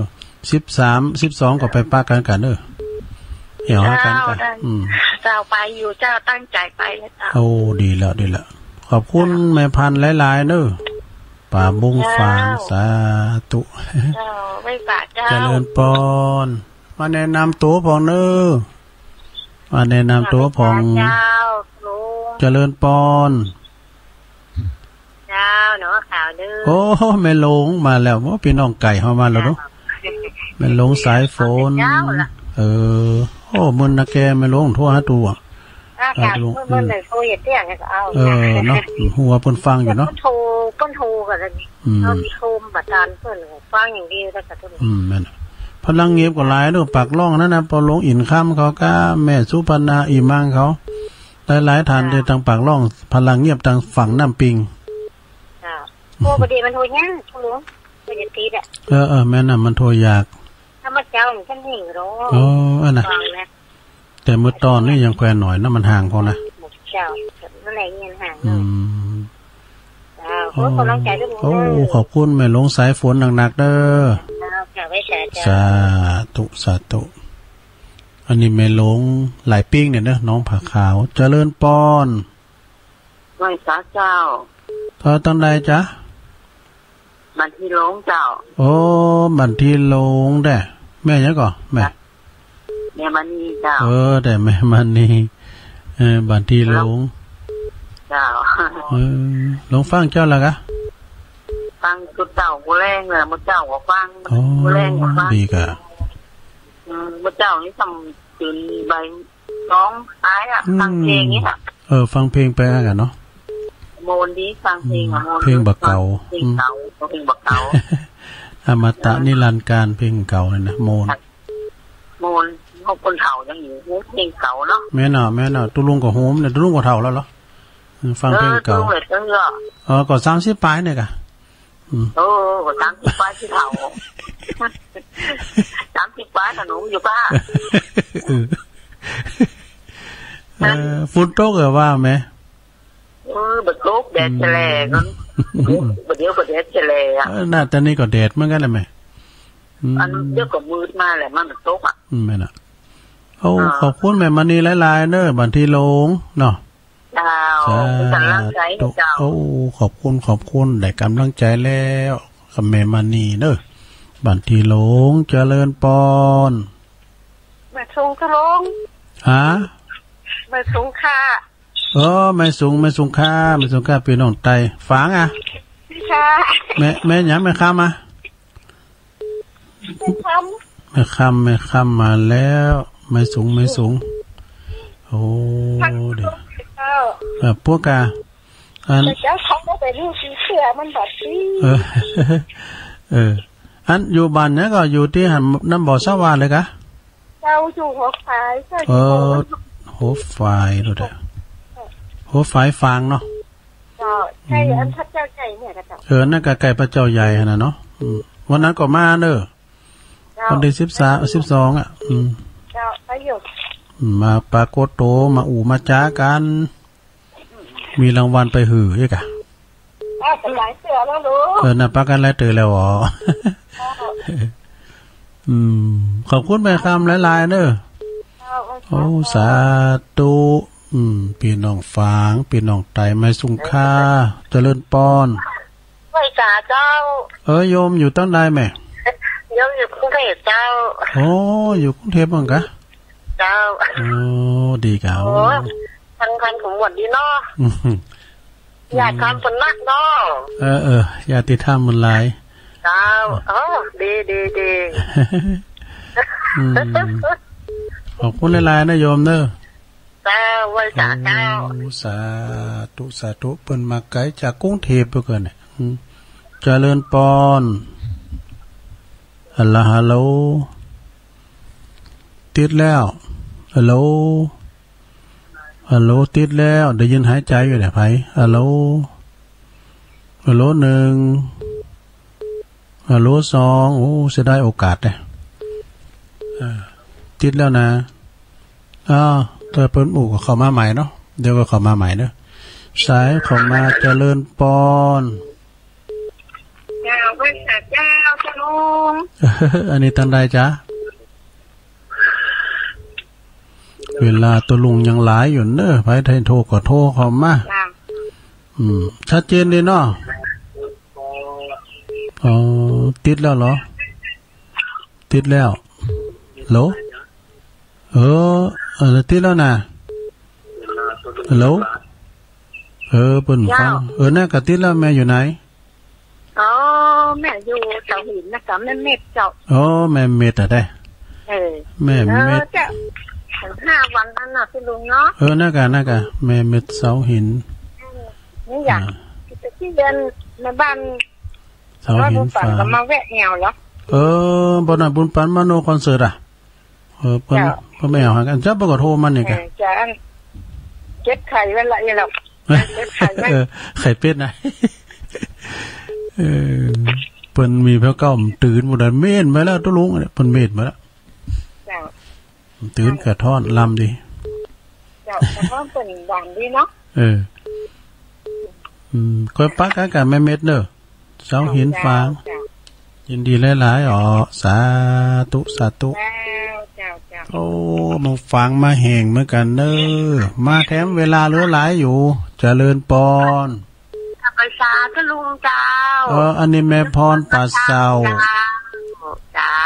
สิบสาม สิบสอง ก็ไปปะกั๋นกั๋นเน้อ เหี่ยวหากั๋นกั๋น เจ้า อืม เจ้าไปอยู่เจ้า ตั้งใจ๋ไปแล้วเจ้า โอ้ ดีแล้ว ดีแล้ว ขอบคุณ เจ้า แม่พันธุ์หลายๆ เน้อ ป่าบงฝาง เจ้า สาธุ เจ้า ไหว้สาเจ้า เจริญปอน มาแนะนำตั๋วพ่องเน้อ มาแนะนำตั๋วพ่อง เจ้า ลุง เจริญปอน เจ้า หนองขาวเด้อ โอ้ แม่หลงมาแล้ว โอ้ ปี้น้องใก้เฮามาแล้วเนาะ เจ้า แม่หลงสายฝน เจ้าล่ะ เออ โอ้ มื้อนาแกแม่หลงโทรหาตั๋ว อ่า อ่า ลุง เปิ้น เปิ้นเลยโทรเฮ็ดเตี้ยงให้ก็เอา เออ เนาะ ฮู้ว่าเปิ้นฟังอยู่เนาะ เปิ้นโทร เปิ้นโทรกั๋น อืม เฮาสิโทรบ่ตานเปิ้น ฟังอย่างเดียวแล้วก็โทร อืม แม่น พลังเงียบก็หลายเนาะ ปากร่องนั่นน่ะ ปอหลวงอินคำเขากับแม่สุพรรณา อีมังเขา หลายๆ ท่าน เจ้า ที่ตางปากร่อง พลังเงียบตางฝั่งน้ำปิง เจ้า โอ้ บ่ดีมันโทรยาก คุณลุง บ่ได้ติดอะ เออ เออ แม่นน่ะ มันโทรยาก ถ้ามาเจ้ามันจะหนีเนาะ เออ อันน่ะ ฟังนะ แต่เมื่อตอนนี้ยังแควนหน่อยนะ มันห่างพอนะ เจ้า นั่นแหละ เงินห่าง อืม เจ้า โอ้ ขอกำลังใจ๋ด้วย โอ้ เด้อ ขอบคุณแม่หลงสายฝนหนักๆ เด้อ เจ้า เจ้า ไหว้สาเจ้า สาธุ สาธุ อันนี้แม่หลงหลายปิ้งเนี่ยเนอะ หนองผาขาว เจริญปอน ไหว้สาเจ้า เออ ตังใดจ๊ะ บ้านตี้หลงเจ้า โอ้ บ้านตี้หลงแด้ แม่หยังก่อ แม่ แม่มณีเจ้า เออ แต่แม่มณี เออ บ้านตี้หลง เจ้า เออ หลงฟังเจ้าละกะ ฟังตุ๊เจ้ากู้แลงเลย มื้อเจ๊าก็ฟัง อ๋อ กู้แลงก็ฟัง ดีกะ อืม มื้อเจ๊านี่ส่ำตื่นบ่ายสองสายอะ อืม ฟังเพลงนี่อะ เออ ฟังเพลงไปอะกะเนาะ โมนดี ฟังเพลงอะ อืม โมน เพลงบ่าเก่า ฟังเพลงเก่า อืม ฟังเพลงบ่าเก่า อมตะนิรันดร์กาล เพลงเก่านั่นนะ โมน โมน พวกคนเฒ่ายังอยู่ ฮู้เพลงเก่าเนาะ แม่นเนาะ แม่นเนาะ ตุ๊ลุงก็ฮู้เนี่ย ตุ๊ลุงก็เฒ่าแล้วเหรอ อืม ฟังเพลงเก่า เออ ตุ๊ลุงเลย เออ เออ ก็สามสิบป๋ายเนี่ยกะ อืม โอ้ ก็สามสิบป๋ายตี้เฒ่า สามสิบป๋ายน่ะหนุ่มอยู่ป้า เออ เออ ฝนตกเหรอว่าแม่ เออ บ่ตก แดดแฉะแหล่ก่อน อืม บ่าเดี๋ยวก็แดดแฉะแหล่อะ เออ หน้าตานี้ก็แดดเหมือนกั๋นแหละแม่ อืม อันเดี๋ยวก็มืดมาแหละ มันตกอะ อืม แม่นอะ โอ้ อ่า ขอบคุณแม่มณีหลายๆ เน้อ บ้านตี้หลงเนาะ เจ้า สาธุ มีกำลังใจ๋เจ้า โอ้ ขอบคุณ ขอบคุณ ได้กำลังใจ๋แล้ว กับแม่มณีเน้อ บ้านตี้หลง เจริญปอน แม่สุง ตะลง ฮะ แม่สุงค่ะ เออ แม่สุง แม่สุงค่ะ แม่สุงค่ะ ปี้น้องไต ฝางอะ ค่ะ แม่ แม่หยัง แม่คำอะ แม่คำ แม่คำ แม่คำมาแล้ว แม่สุง แม่สุง โอ้ เดี๋ยว เออ พวกกะ อัน แต่เจ้าของบ่ไปฮู้สีเสื้อมันบัดนี้ เออ เออ อันอยู่บ้านเนี่ยก็อยู่ตี้หั้น น้ำบ่อสะหว่าดเลยกะ เจ้าอยู่หัวฝาย เจ้าอยู่ เออ หัวฝาย หัวฝายโน่นแหละ หัวฝายฝางเนาะ เจ้า ใจ้ อืม อันพระเจ้าใหญ่เนี่ยกะเจ้า เออ นั่นกะใก้พระเจ้าใหญ่หั้นน่ะเนาะ อืม วันนั้นก็มาเน้อ เจ้า วันตี้สิบสาม สิบสองอะ อืม เจ้า ไปอยู่ มาปรากฏตั๋ว มาอู้มาจ๋ากั๋น มีรางวัลไปหื้ออีกอะ อ้าว เป็นหลายเตื้อแล้วลูก เออ น่ะ ปากั๋นหลายเตื้อแล้วอ๋อ เจ้า อืม ขอบคุณแม่คำหลายๆ เน้อ เจ้า โอ้ สาธุ อืม ปี้น้องฝาง ปี้น้องไต แม่สุงค่ะ เจริญปอน ไหว้สาเจ้า เออ โยมอยู่ตังใดแม่ โยมอยู่กรุงเทพฯเจ้า โอ้ อยู่กรุงเทพฯเหมือนกั๋น เจ้า โอ้ ดีกะ โอ้ โอ้ ฟังธรรมผมหมดดีเนาะ อืม ญาติธรรมเปิ้นนักเนาะ เออ เออ ญาติธรรมมันหลาย เจ้า อ๋อ ดี ดี ดี อืม ขอบคุณหลายๆ นะโยมเน้อ เจ้า ไหว้สาเจ้า โอ้ สาธุ สาธุ เปิ้นมาไก๋จากกรุงเทพฯเปิ้นเน่อ อืม เจริญปอน ฮัลโหล ฮัลโหล ติดแล้ว ฮัลโหล ฮัลโหล ติดแล้ว ได้ยินหายใจ๋อยู่เนี่ย ใผ ฮัลโหล ฮัลโหล หนึ่ง ฮัลโหล สอง โอ้ เสียดายโอกาสเน่อ เออ ติดแล้วนะ อ้าว ถ้าเปิ้นอู้ก็เข้ามาใหม่เนาะ เดี๋ยวก็เข้ามาใหม่เนาะ สายเข้ามา เจริญปอน เจ้า ไหว้สาเจ้า เจ้าลุง อันนี้ตังใดจ๊ะ เวลาตะลุงยังหลายอยู่เน้อ ใผใค่โทรก็โทรเข้ามา เจ้า อืม ชัดเจนดีเนาะ อ๋อ ติดแล้วเหรอ ติดแล้ว ฮัลโหล เออ เออ ติดแล้วนะ ฮัลโหล เออ เปิ้นฟัง เจ้า เออ นั่นก็ติดแล้ว แม่อยู่ไหน อ๋อ แม่อยู่เสาหินนะเจ้า แม่เม็ดเจ้า อ๋อ แม่เม็ดอะได้ เออ แม่เม็ด เออ เจ้า ถึงห้าวันแล้วนะพี่ลุงเนาะ เออ นั่นกะ นั่นกะ แม่เม็ดเสาหิน อืม นี่อยาก อ่า จะเยี่ยมแม่บ้าน เสาหิน บุญปัน ฝาง ก็มาแวะแอวเหรอ เออ บ่น่ะ บุญปันมาโนคอนเสิร์ตอะ เออ เปิ้น เจ้า เปิ้นมาแอวหากั๋น เจ้า เปิ้นก็โทรมานี่กะ เออ เจ้า อัน เก็บไข่ไว้ละเอ้ยเหรอ เก็บไข่ไว้ เออ ไข่เป็ดนะ เออ เปิ้นมีแผวเก๊า มันตื่นหมดแล้ว เม้นมาแล้ว ตะลุงเนี่ย เปิ้นเม้นมาแล้ว เจ้า มันตื่นกะท้อนลำดี เจ้า กะท้อนเปิ้นหวานดีเนาะ เออ อืม ก้อยปักกั๋นกะแม่เม็ดเน้อ เสาหินฝาง เจ้า เจ้า ยินดีหลายๆ อ๋อ สาธุ สาธุ เจ้า เจ้า เจ้า โอ้ มาฝางมาแห้งเหมือนกั๋นเน้อ มาแถมเวลาเหลือหลายอยู่ เจริญปอน ไปสาเจ้าลุงเจ้า เออ อันนี้แม่พรป่าเศร้า เจ้า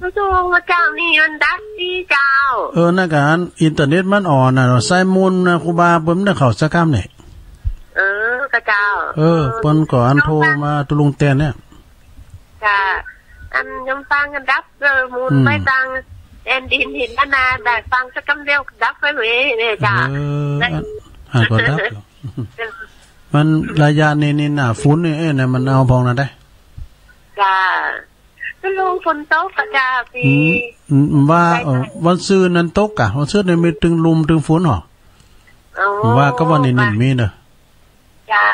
เจ้า เจ้าลุง เจ้านี่มันดับตี้เจ้า เออ นั่นกะ อันอินเทอร์เน็ตมันอ่อนน่ะ สายมูลน่ะ ครูบาเปิ้นได้เข้าสักกำเนี่ย เออ กะเจ้า เออ เปิ้นก็อันโทรมาตะลุงแตนเนี่ย จ้ะ อันยมฟังกันดับ เออ มูล อืม ไปตังแอนดินหินนานา ได้ฟังสักกำเดียวดับไปเลยเนี่ยจ้ะ เออ นั่น อัน หาก็ดับอยู่ มันระยะนี้นี่หน้าฝนนี่ เอ้ย เนี่ยมันเอาพองนะได้ จ้ะ ตะลุงฝนตกกะจ้าปี อืม อืม ว่า เออ วันซื่นนั้นตกกะ วันซื่นนั้นมีตึงลมตึงฝนหรอ อ๋อ ว่าก็ว่านี่ นี่มีเนอะ จ้า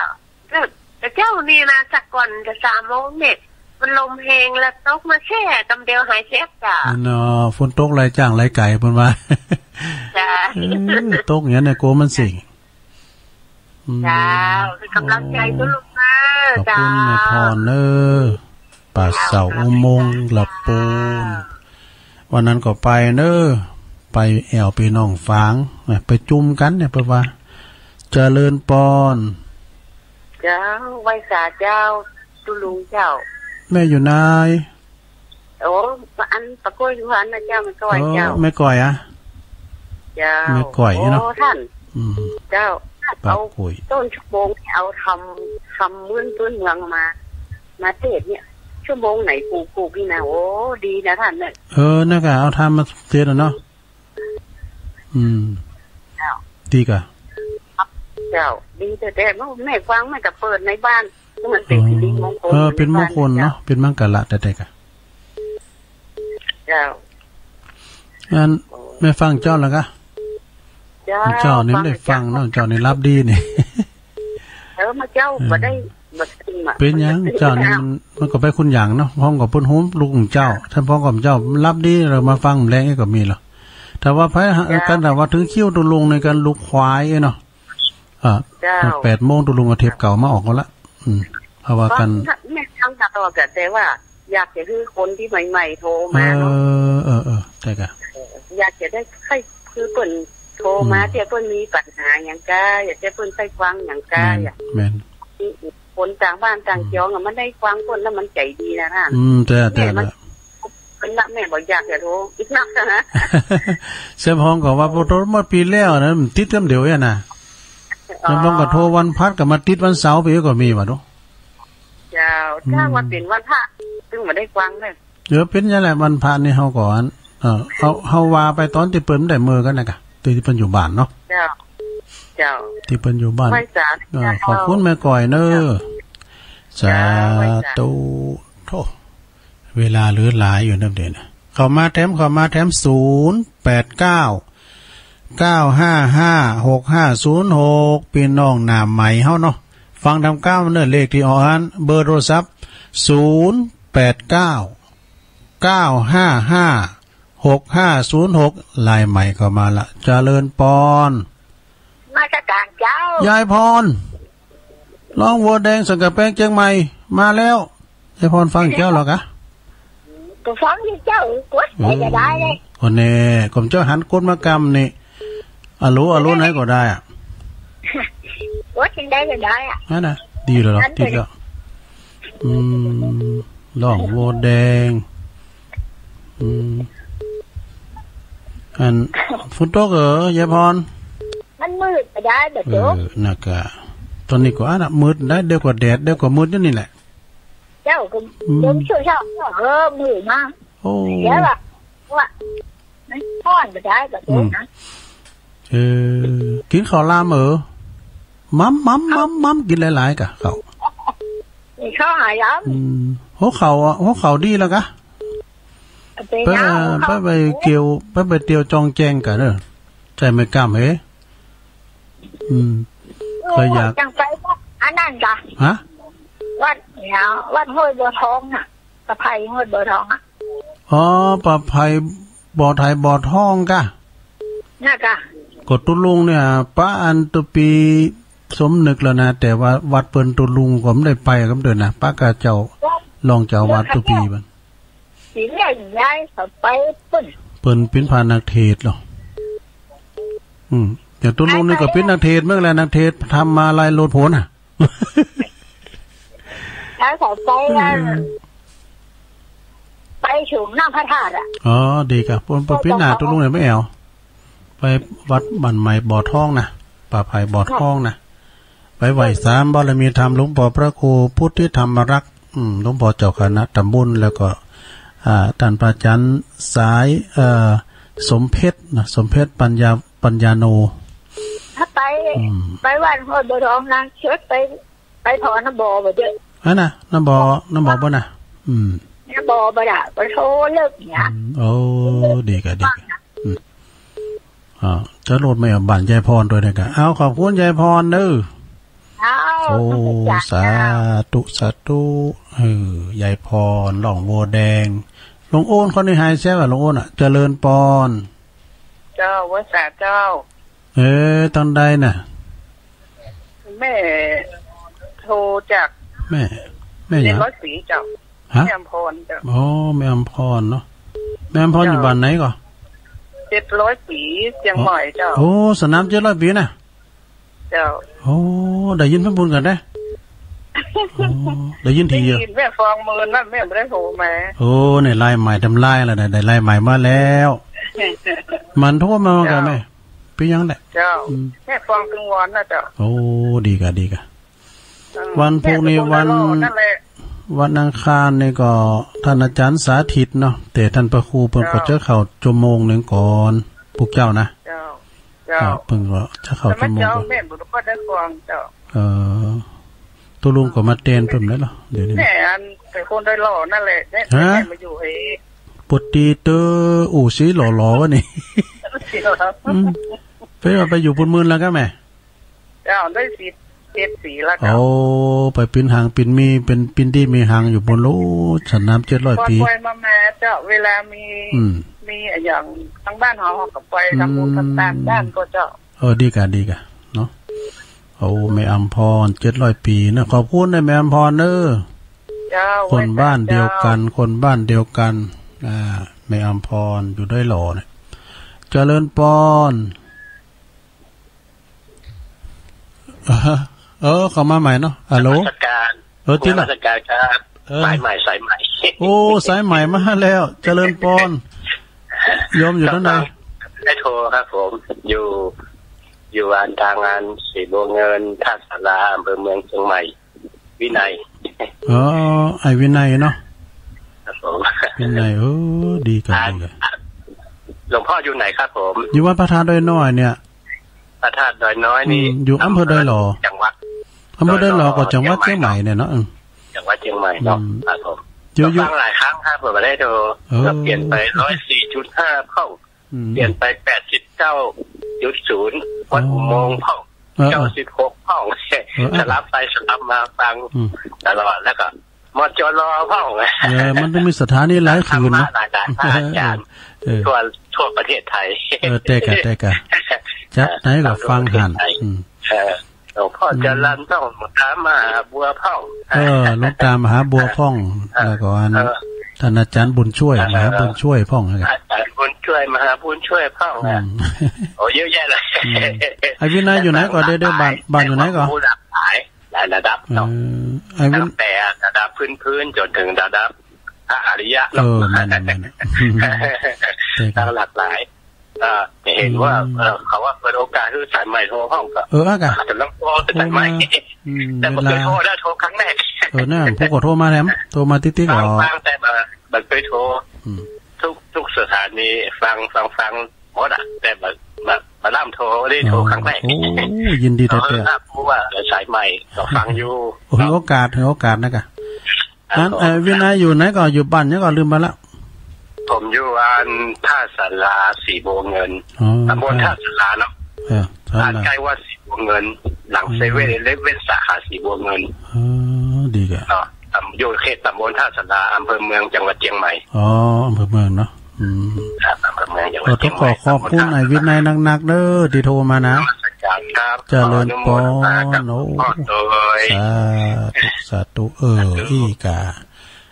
กะ กะเจ๊านี่นะ สักก่อนกะสามโมงเนี่ย มันลมแฮงแล้วตกมาแค่กำเดียวหายแซบจ้า เนาะ ฝนตกไหลจ้างไหลไก๋เปิ้นว่า จ้า เออ ตกอย่างนั้นเนี่ย กั๋วมันสิง อืม จ้า เป๋นก๋ำลังใจ๋ตะลุงเน้อ ขอบคุณ จ้า แม่พรเน้อ ป่าเสาอุโมงค์ละปูน วันนั้นก็ไปเน้อ ไปแอ่วปี้น้องฝางนะ ไปจุมกั๋นเนี่ย เปิ้นว่า เจริญปอน เจ้า ไหว้สาเจ้า ตุ๊ลุงเจ้า แม่อยู่ไหน โอ้ อันปะก้อยสุพรรณนะเจ้า แม่ก้อยเจ้า เออ แม่ก้อยอะ เจ้า แม่ก้อยเนาะ โอ้ ท่าน อืม เจ้า ปะก้อย เอาต้นชั่วโมง เอาธรรม ธรรมมื้น พื้นเมืองมา มาเทศน์เนี่ย ชั่วโมงไหนกู กูนี่นะ โอ้ ดีนะท่านเนี่ย เออ นั่นก็เอาธรรมมาเทศน์อะเนาะ อืม เจ้า ดีก่ะ เจ้า ดีแต๊ๆ แม่ฟัง แม่ก็เปิดในบ้าน มันเป๋นสิริมงคล เออ เป๋นมงคลเนาะ เป๋นมังคละแต๊ๆ ก่ะ เจ้า อันแม่ฟังเจ้าละก่ะ เจ้า เจ้านี่บ่ได้ฟังเนาะ เจ้านี่หลับดีนี่ เออ มาเจ้า เออ บ่ได้ บ่ได้มา เป๋นหยัง เจ้านี่มัน มันก็ไปคุณหยังเนาะ พ้องกับเปิ้นฮู้ลุกเจ้า ถ้าพ้องกับเจ้าหลับดี แล้วมาฟังแลงก็มีละ ถ้าว่าไปหา เจ้า กัน ถ้าว่าเถิงคิวตุ๊ลุงในก๋านลุกขวายเนาะ อ่ะ เจ้า แปดโมงตุ๊ลุงเอาเทปเก่ามาออกก่อนละ อืม เพราะว่า ฟัง กัน แม่ฟังตลอดอะ แต่ว่าอยากจะหื้อคนตี้ใหม่ๆ โทรมาเนาะ เออ เออ เออ ใจ้ก่ะ เออ อยากจะได้ใค่ คือเปิ้นโทรมา อืม เตื้อเปิ้นมีปัญหาหยังก้า อยากจะเปิ้นใค่ฟังหยังก้า แม่น อะ แม่น คนต่างบ้านต่าง อืม จองอะ มันได้ฟังเปิ้นแล้วมันใจ๋ดีนะท่าน อืม แต่ แต่ แม่มัน แต่ เปิ้นละ แม่บ่อยากจะโทรอีกนักนะ เสียงฮ้องก็ว่า โอ้ โทรมาปี๋แล้วนะ มันติดกำเดียวเนี่ยนะ อ๋อ เสียงฮ้องก็โทรวันพฤหัสก็มาติดวันเสาร์ไปก็มีว่ะเนาะ เจ้า อืม ถ้าว่าเป๋นวันพระ ตึงบ่ได้ฟังเลย เดี๋ยวเป๋นอย่างนั้นแหละ วันพระนี่เฮาก็อัน เออ เฮา เฮาว่าไปต๋อนตี้เปิ้นได้เมินกั๋นนะก่ะ ตี้ ตี้เปิ้นอยู่บ้านเนาะ เจ้า เจ้า ตี้เปิ้นอยู่บ้าน ไหว้สา เออ เจ้า ขอบคุณแม่ก้อยเน้อ เจ้า สาธุ เจ้า ไหว้สา โธ่ เวลาเหลือหลายอยู่นะเดี๋ยวนี้ เข้ามาแถม เข้ามาแถม ศูนย์แปดเก้า เก้าห้าห้า หกห้าศูนย์หก ปี้น้องหน้าใหม่เฮาเนาะ ฟังต๋ามก้าวเน้อ เลขตี้ออกอัน เบอร์โทรศัพท์ ศูนย์แปดเก้า เก้าห้าห้า หกห้าศูนย์หก ลายใหม่เข้ามาละ เจริญปอน นมัสก๋านเจ้า ยายพร ร้องวัวแดงสังกะแปงเจียงใหม่ มาแล้ว ยายพรฟังเจ้าแล้วก่ะ ก็ฟังอยู่เจ้า กดได้ก็ได้เลย เออ ก็แน่ ก็เจ้าหันกดมากำนี่ อะโหล อะโหลไหนก็ได้อะ กดจังใดก็ได้อะ นั่นน่ะ ดีแล้วเหรอ นั่น ติดแล้ว อืม ร้องวัวแดง อืม อัน ฝนตกเหรอ ยายพร มันมืดบ่ได้บ่ เออ ตก นะก่ะ ต๋อนนี้ก็อันน่ะ มืดได้ เดี๋ยวก็แดด เดี๋ยวก็มืดอยู่นี่แหละ เจ้าก็ อืม ลมชั่วๆ เออ มืดมา โอ้ เดี๋ยวล่ะ ว่า มันฮ้อนบ่ได้บ่ตกนะ อืม เออ กิ๋นข้าวหลามเหรอ ม้ำ ม้ำ ม้ำ ม้ำ กิ๋นหลายๆ ก่ะ ข้าว มีข้าวหายหลาม อืม หัวเข่าอะ หัวเข่าดีแล้วก่ะ ไป ไป เอา ไป ไปเกี่ยว ไป ไปเตียวจองแจงก่ะเน้อ ใจ้ไม้ก้ามเหย อืม เออ ก็อยาก จังไปวัดอันนั้นก่ะ ฮะ วัดเนี่ย วัดห้วยบัวทองน่ะ ประไพห้วยบัวทองอะ อ๋อ ประไพบ่อไถบ่อทองก่ะ น่ะก่ะ ก็ตุ๊ลุงเนี่ย ปะอันตุ๊ปี้สมนึกแล้วนะ แต่ว่าวัดเปิ้นตุ๊ลุงก็บ่ได้ไปกำเดินนะ ปะก้าเจ้า รองเจ้าวัดตุ๊ปี้มัน สิเลี้ยงยายเขาไปเปิ้น เปิ้นเป๋นพระนักเทศน์เหรอ อืม แต่ตุ๊ลุงนี่ก็เป๋นนักเทศน์เหมือนแหละ นักเทศน์ธรรมาลัยโลดโผนน่ะ แล้วเขาไป อืม ไปสูงน้ำพระธาตุอะ อ๋อ ดีก่ะ เปิ้น เปิ้นเป๋นหน้าตุ๊ลุงเนี่ยไม่แอ่ว ไปวัดบ้านใหม่บ่อทองน่ะ ป่าไผ่บ่อทองน่ะ ไปไหว้สามบารมีธรรม หลวงป้อพระครูพุทธิธรรมรักษ์ อืม หลวงป้อเจ้าคณะตำบล แล้วก็ อ่า ต้านพระอาจ๋ารย์สาย เอ่อ สมเพชรนะ สมเพชรปัญญา ปัญญาโน ถ้าไป อืม ไปวัดห้วยบัวทองนะ เชิญไป ไปผ่อน้ำบ่อบ่เจ้า อันน่ะ น้ำบ่อ น้ำบ่อบ่น่ะ อืม น้ำบ่อบ่ล่ะ ไปโทรเลิกเนี่ย อืม โอ้ ดีก่ะ ดีก่ะ อืม อ่า จะโลดไม่เอาบ้านยายพรด้วยนะก่ะ เอา ขอบคุณยายพรเน้อ เอา โอ้ สาธุ สาธุ เออ ยายพร ร้องวัวแดง ลุงโอนเขานี่หายแซวอะ ลุงโอนอะ เจริญปอน เจ้า ไหว้สาเจ้า เออ ต๋อนใดน่ะ แม่โทรจาก แม่ แม่หยัง เรียนร้อยศรีเจ้า ฮะ แม่อำพรเจ้า อ๋อ แม่อำพรเนาะ แม่อำพร เจ้า อยู่บ้านไหนก่อ เจ็ดร้อยปี๋ เจียงใหม่เจ้า โอ้ สนามเจ็ดร้อยปี๋น่ะ เจ้า โอ้ ได้ยินเปิ้นบุญกั๋นเน่อ โอ้ ได้ยินทีเดียว ได้ยิน แม่ฟังเมินนั่น แม่บ่ได้โทรมา โอ้ นี่ลายใหม่ทำลายแล้วนะ ได้ลายใหม่มาแล้ว มันโทรมาว่าไง เจ้า แม่ เป๋นหยังแหละ เจ้า อืม แม่ฟังตึงวันนะเจ้า โอ้ ดีก่ะ ดีก่ะ อืม วันพุธนี่ แม่ก็คงได้รอนั่นแหละ วัน วันอังคารนี่ก็ท่านอาจารย์สาธิตเนาะ แต่ท่านพระครูเปิ้นก็ เจ้า จะเข้าชั่วโมงหนึ่งก่อน พวกเจ้านะ เจ้า เจ้า ครับ เปิ้นก็จะเข้า แต่แม่ ชั่วโมง เจ้า ก่อน แม่บ่ค่อยได้ฟังเจ้า เออ ตุ๊ลุงก็มาแตนเปิ้นแล้วเหรอ เดี๋ยวนี้ แม่อันเป๋นคนได้รอนั่นแหละ แม่ ฮะ แม่มาอยู่ไอ้ ปกติเต๋อ โอ้ สีหล่อๆ วะนี่ สีหล่อ อืม เป๋นว่าไปอยู่ปูนหมื่นแล้วก่อแม่ เจ้า ได้สิบเจ็ดปี๋แล้วเจ้า โอ้ ไปปิ้นหางปิ้นมี เป๋นปิ้นดีมีหางอยู่ปูนโลด สนามเจ็ดร้อยปี๋ ปล่อยมาแม่เจ้า เวลามี อืม มีอะหยังตางบ้านเฮา เฮาก็ไปทำบุญ อืม ตางบ้านก็เจ้า เออ ดีก่ะ ดีก่ะ เนาะ โอ้ แม่อำพร เจ็ดร้อยปี๋นะ ขอบคุณนะแม่อำพรเน่อ เจ้า คนบ้านเดียวกั๋น เจ้า คนบ้านเดียวกั๋น อ่า แม่อำพรอยู่ดอยหล่อเนี่ย เจริญปอน เออ เออ เข้ามาใหม่เนาะ ฮัลโหล นมัสการ เออ ตี้ละ นมัสการครับ เออ สายใหม่ สายใหม่ โอ้ สายใหม่มาแล้ว เจริญปอน โยมอยู่ตรงไหน ได้โทรครับผม อยู่ อยู่อันตางอันสีบัวเงิน ท่าสารา อำเภอเมืองเชียงใหม่ วินัย อ๋อ ไอ้วินัยเนาะ ครับผม วินัย เออ ดีก่ะ อ่า ดีก่ะ หลวงพ่ออยู่ไหนครับผม อยู่วัดพระธาตุดอยน้อยเนี่ย พระธาตุดอยน้อยนี่ อืม อยู่อำเภอดอยหล่อ จังหวัด อำเภอดอยหล่อ ดอยหล่อ ก็จังหวัดเชียงใหม่ เชียงใหม่เนาะ เนี่ยเนาะ อืม จังหวัดเชียงใหม่เนาะ อืม ครับผม อยู่ ก็ฟังหลายครั้งครับ ผมบ่ได้โทร เออ ก็เปลี่ยนไปร้อยสี่จุดห้าพ่อง อืม เปลี่ยนไปแปดสิบเก้าจุดศูนย์ วัดอุโมงค์พ่อง เออ เก้าสิบหกพ่อง เออ สลับไปสลับมาฟัง อืม ตลอด แล้วก็ มจลพ่อง เออ มันต้องมีสถานีหลายคืนเนาะ ธรรมะหลายๆพระอาจารย์ เออ ทั่ว ทั่วประเทศไทย เออ แต๊ก่ะ แต๊ก่ะ จักไหนก็ฟังหั้น ทั่วประเทศไทย อืม เออ หลวงพ่อจรัญพ่อง หลวงตามหาบัวพ่อง เออ หลวงตามหาบัวพ่อง เออ แล้วก็อัน เออ ท่านอาจารย์บุญช่วย เออ มหาบุญช่วยพ่องนะ อาจารย์บุญช่วย มหาบุญช่วยพ่องนะ อืม โอ้ เยอะแยะเลย อืม ไอ้วินัยอยู่ไหนก่อ เดี๋ยว เดี๋ยว บ้าน บ้านอยู่ไหนก่อ ความรู้หลากหลาย หลายระดับเนาะ เออ ไอ้วิน ตั้งแต่ระดับพื้นๆ จนถึงระดับพระอริยะเนาะ เออ แม่นๆ แม่นๆ ใช่ครับ ตั้งหลากหลาย เอ่อ จะเห็นว่า อืม เอ่อ เขาว่าเปิดโอกาสหื้อสายใหม่โทรพ่องก็ เออ อ่ะกะ อาจจะต้องโทรสายใหม่ โทรมา อืม แต่บ่เคย เวลา โทรนะ โทรครั้งแรก เออ นั่น ผู้ก็โทรมาแหม โทรมาติ๊กๆ ฟัง อ๋อ ฟัง แต่บ่ บ่เคยโทร อืม ทุก ทุกสถานี ฟัง ฟัง ฟังหมดอะ แต่บ่ บ่ บ่ล้ำโทร ได้โทรครั้งแรก อ๋อ โอ้ ยินดีแต๊ๆ เออ ครับ เพราะว่าสายใหม่ก็ฟังอยู่ โอ้ หื้อโอกาส หื้อโอกาสนะกะ ครับ อัน ผม เอ่อ วินัยอยู่ไหนก่อ อยู่บ้านหยังก่อ ลืมไปละ ผมอยู่อันท่าสาราสีบัวเงิน อ๋อ ตำบลท่าสาราเนาะ เออ ท่าสารา บ้านใกล้วัดสีบัวเงิน หลัง อืม เซเว่นอีเลฟเว่น สาขาสีบัวเงิน อ๋อ ดีจ้ะ เนาะ ตำ- อยู่เขตตำบลท่าสารา อำเภอเมือง จังหวัดเชียงใหม่ อ๋อ อำเภอเมืองเนาะ อืม ครับ อำเภอเมือง จังหวัดเชียงใหม่ ขอขอบคุณไอ้วินัยนักๆ เด้อ ตี้โทรมานะ นมัสการครับ เจริญปอน ขออนุโมทนากับ โอ้ หลวงพ่อโดย สาธุ สาธุ เออ สาธุ อี้กา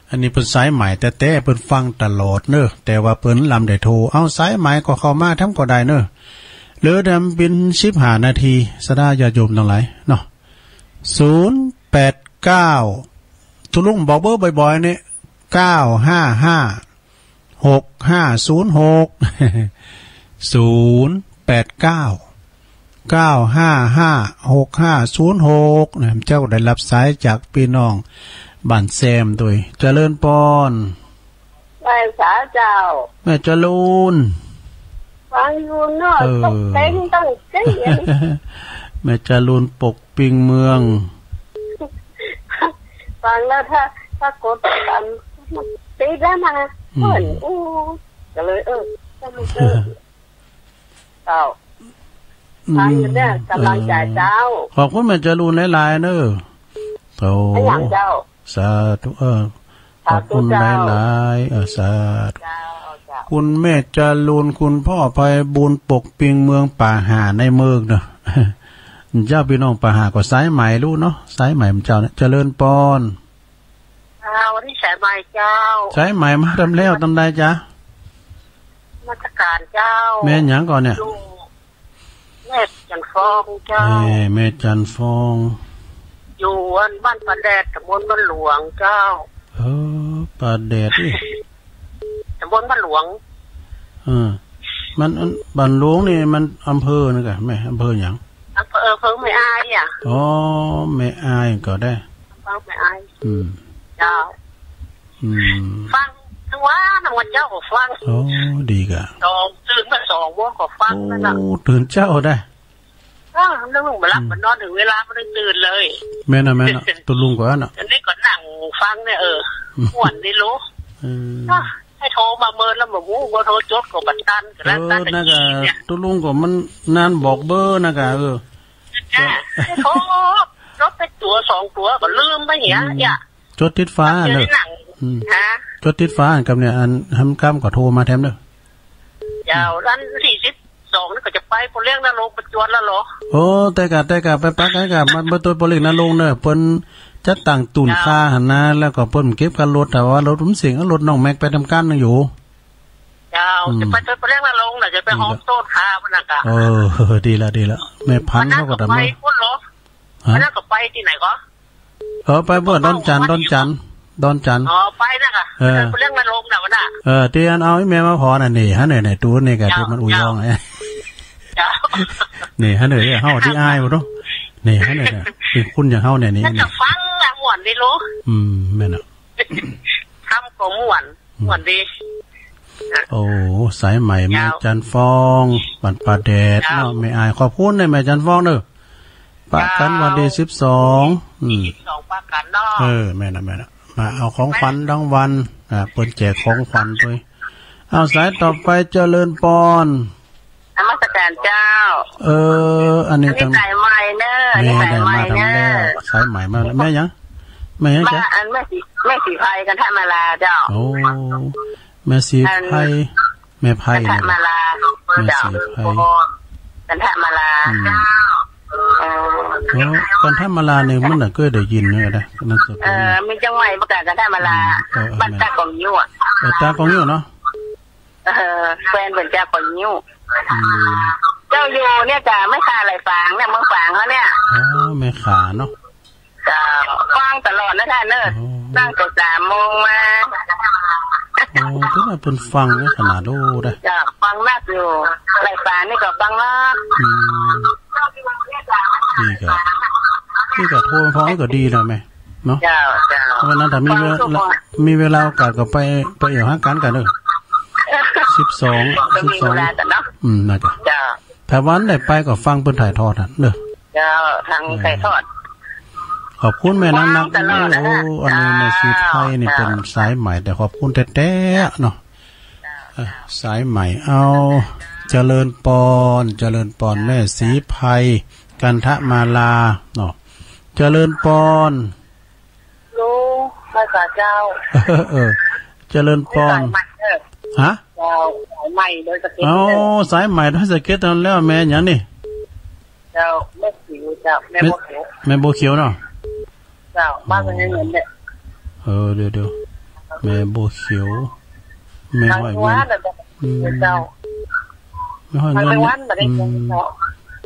อันนี้เปิ้นสายใหม่แต๊ๆ เปิ้นฟังตลอดเนอะ แต่ว่าเปิ้นลำได้โทร เอ้า สายใหม่ก็เข้ามาทำก็ได้เนอะ เหลือแต่เป๋นสิบห้านาที ศรัทธาญาติโยมตังหลายเนาะ ศูนย์แปดเก้า ตุ๊ลุงบอกเบอร์บ่อยๆ นี่ เก้าห้าห้า หกห้าศูนย์หก ศูนย์แปดเก้า เก้าห้าห้า หกห้าศูนย์หก นะ เจ้าได้รับสายจากปี้น้องบ้านแซมโดย เจริญปอน ไหว้สาเจ้า แม่จรูน ฟังอยู่เนาะ เออ ตกเต็งตั้งเต็ง แม่จรูนปกปิงเมือง ฟังแล้วถ้า ถ้ากดดัน มันติดแล้วนะ อืม เปิ้นอู้ ก็เลย เออ ก็เลย เออ เจ้า อืม ฟังอยู่เนี่ย กำลังใจเจ้า เออ ขอบคุณแม่จรูนหลายๆ เนอะ โอ้ อะหยังเจ้า สาธุ เออ ขอบคุณ สาธุเจ้า หลายๆ เออ สาธุ เจ้า เจ้า คุณแม่จรูน คุณพ่อไพบูลย์ ปกปิงเมือง ป่าห่าในเมืองเนอะ เจ้า ปี้น้องป่าห่าก็สายใหม่ฮู้เนาะ สายใหม่เจ้าเนี่ย เจริญปอน อ่า วันที่ สายไหมเจ้า สายไหมมาตำแล้ว ตำใดจ๊ะ นมัสการเจ้า แม่หยังก่อนเนี่ย ลูก แม่จันทร์ฟองเจ้า แม่ แม่จันทร์ฟอง อยู่อันบ้านป่าแดด ตำบลบ้านหลวงเจ้า เออ ป่าแดดนี่ ตำบลบ้านหลวง เออ มัน อัน บ้านหลวงนี่มันอำเภอนึงกะแม่ อำเภอหยัง อำเภอ อำเภอแม่อายอะ อ๋อ แม่อายก็ได้ อำเภอแม่อาย อืม เจ้า อืม ฟังทุกวันนะ วันเจ้าก็ฟัง โอ้ ดีกะ สอง ตื่นมาสองโมงก็ฟังนั่นน่ะ โอ้ ตื่นเจ๊าได้ เออ นึกว่าบ่หลับ อืม บ่นอน ถึงเวลาบ่ได้ตื่นเลย แม่นน่ะ แม่นน่ะ ตุ๊ลุงก็อันน่ะ อันนี้ก็นั่งฟังเนี่ย เออ อืม ม่วนดีลูก เออ อ่ะ ให้โทรมาเมินแล้วบ่ฮู้ บ่โทรจดก็บ่ตัน ก็แล้ว เออ ตัน นั่นกะ เนี่ย ตุ๊ลุงก็มันนานบอกเบอร์นั่นกะ เออ จ้ะ ให้โทร จดไปตั๋วสองตั๋วก็ลืมไปเหีย อืม เนี่ย จดติดฟ้า เดี๋ยว เน่อ นี้หนัง อืม ฮะ จดติดฟ้ากับเนี่ย อันทำกำก็โทรมาแถมเน่อ เจ้า อันสี่สิบสองนี่ก็จะไปปอเลี้ยงนรงค์ประจวบแล้วเหรอ โอ้ แต่กะ แต่กะ ไปปักไว้กะ มันไปตวยปอเลี้ยงนรงค์เน่อ เปิ้นจัดตั้งตูน เจ้า ค่าหั้นนะ แล้วก็เปิ้นเก็บค่ารถ แต่ว่ารถมันเสียง เอารถน้องแม็กไปทำการนั่นอยู่ เจ้า อืม จะไปตวยปอเลี้ยงนรงค์น่ะ จะไปหอมโต๊ะขามันน่ะกะ เออ ดีละ ดีละ แม่พันธุ์เขาก็ทำ วันนั้นก็ไป นะ พุ้นเหรอ ฮะ วันนั้นก็ไปตี้ไหนก็ เออ ไปเมื่อดอนจันทน์ ดอนจันทน์ ดอนจันทน์ อ๋อ ไปนะกะ เออ ไปเรื่องนรงค์นะวะน่ะ เออ ตี้อันเอาไอ้แม่มาพอน่ะ นี่ฮะ เนี่ย เนี่ย ตู้นี่กะ เจ้า ตี้มันอุยยอง เจ้า ไอ้ เจ้า นี่ฮะ เนี่ย เฮาตี้อายบ่เนาะ นี่ฮะ เนี่ย เนี่ย ตี้คุ้นอย่างเฮาเนี่ย นี่ น่าจะ นี่ ฟังละม่วนดีลูก อืม แม่นน่ะ ทำก็ม่วน อืม ม่วนดี โอ้ สายไหม เจ้า แม่จันทร์ฟอง บ้านป่าแดด เจ้า เนาะ แม่อาย ขอบคุณนะแม่จันทร์ฟองเน่อ ปะกั๋น เจ้า วันตี้สิบสอง อืม สิบสองปะกั๋นเนาะ เออ แม่นน่ะ แม่นน่ะ มาเอาของขวัญรางวัล อ่า เปิ้นแจกของขวัญตวย เอาสายต่อไป เจริญปอน นมัสการเจ้า เออ อันนี้ อันนี้ ตัง สายใหม่เน่อ อันนี้ แม่ สายใหม่ มาทาง เน่อ แรก สายใหม่มาแล้ว แม่หยัง แม่หยังจ๊ะ มาอันแม่ศรี แม่ศรีไพร กันทมาลาเจ้า โอ้ แม่ศรีไพร อัน แม่ไพร กันทมาลา แม่ศรีไพร เจ้า กันทมาลา อืม เจ้า เออ โอ้ กันทมาลานี่มันน่ะเกยได้ยินเน่อนะ นามสกุล เออ มีเจียงใหม่บ่กะ กันทมาลา อืม เออ เออ บ้านตากองงิ้วอะ เออ ตากองงิ้วเนาะ เออ แฟนเปิ้นตากองงิ้ว อืม เจ้าอยู่เนี่ยกะ แม่ค้าไหล่ฝางเนี่ย เมืองฝางเขาเนี่ย อ๋อ แม่ค้าเนาะ เจ้า ฟังตลอดนะท่านเน่อ โอ้ ตั้งแต่สามโมงมา โอ้ ถือว่าเปิ้นฟังได้ขนาดโอ้ได้ เจ้า ฟังนักอยู่ ไหล่ฝางนี่ก็ฟังนัก อืม นี่ก็ นี่ก็โทรฟังก็ดีแล้วแม่ เนาะ เจ้า เจ้า วันนั้นถ้ามีเวลา ฟังทุกวัน มีเวลาโอกาสก็ไป ไปเอี่ยวหากั๋นกั๋นเน่อ สิบสอง ก็มี สิบสอง เวลากั๋นเนาะ อืม น่าจะ เจ้า ถ้าวันได้ไปก็ฟังเปิ้นถ่ายทอดอะเน่อ เจ้า ทาง เออ ถ่ายทอด ขอบคุณแม่นักๆ ฟังตลอดนะ โอ้ อันนี้แม่ศรีไพรนี่ เจ้า เปิ้นสายใหม่ แต่ขอบคุณแต๊ๆ เนาะ เจ้า เออ สายใหม่ เอา เจริญปอน เจริญปอน แม่ศรีไพร กันทมาลา เนาะ เจริญปอน ลุง มาสาเจ้า เออ เจริญปอน สายใหม่เน่อ ฮะ เจ้า สายใหม่ดอยสะเก็ด อ๋อ เน่อ สายใหม่ดอยสะเก็ดนั่นแล้ว แม่หยังนี่ เจ้า แม่สิวเจ้า แม่ แม่บัวเขียว แม่บัวเขียวเนาะ เจ้า บ้านมันยังเหมือนเนี่ย เออ เดี๋ยวๆ แม่บัวเขียว แม่ห้อยเงิน อืม เจ้า แม่ห้อยเงินเนี่ย อืม เจ้า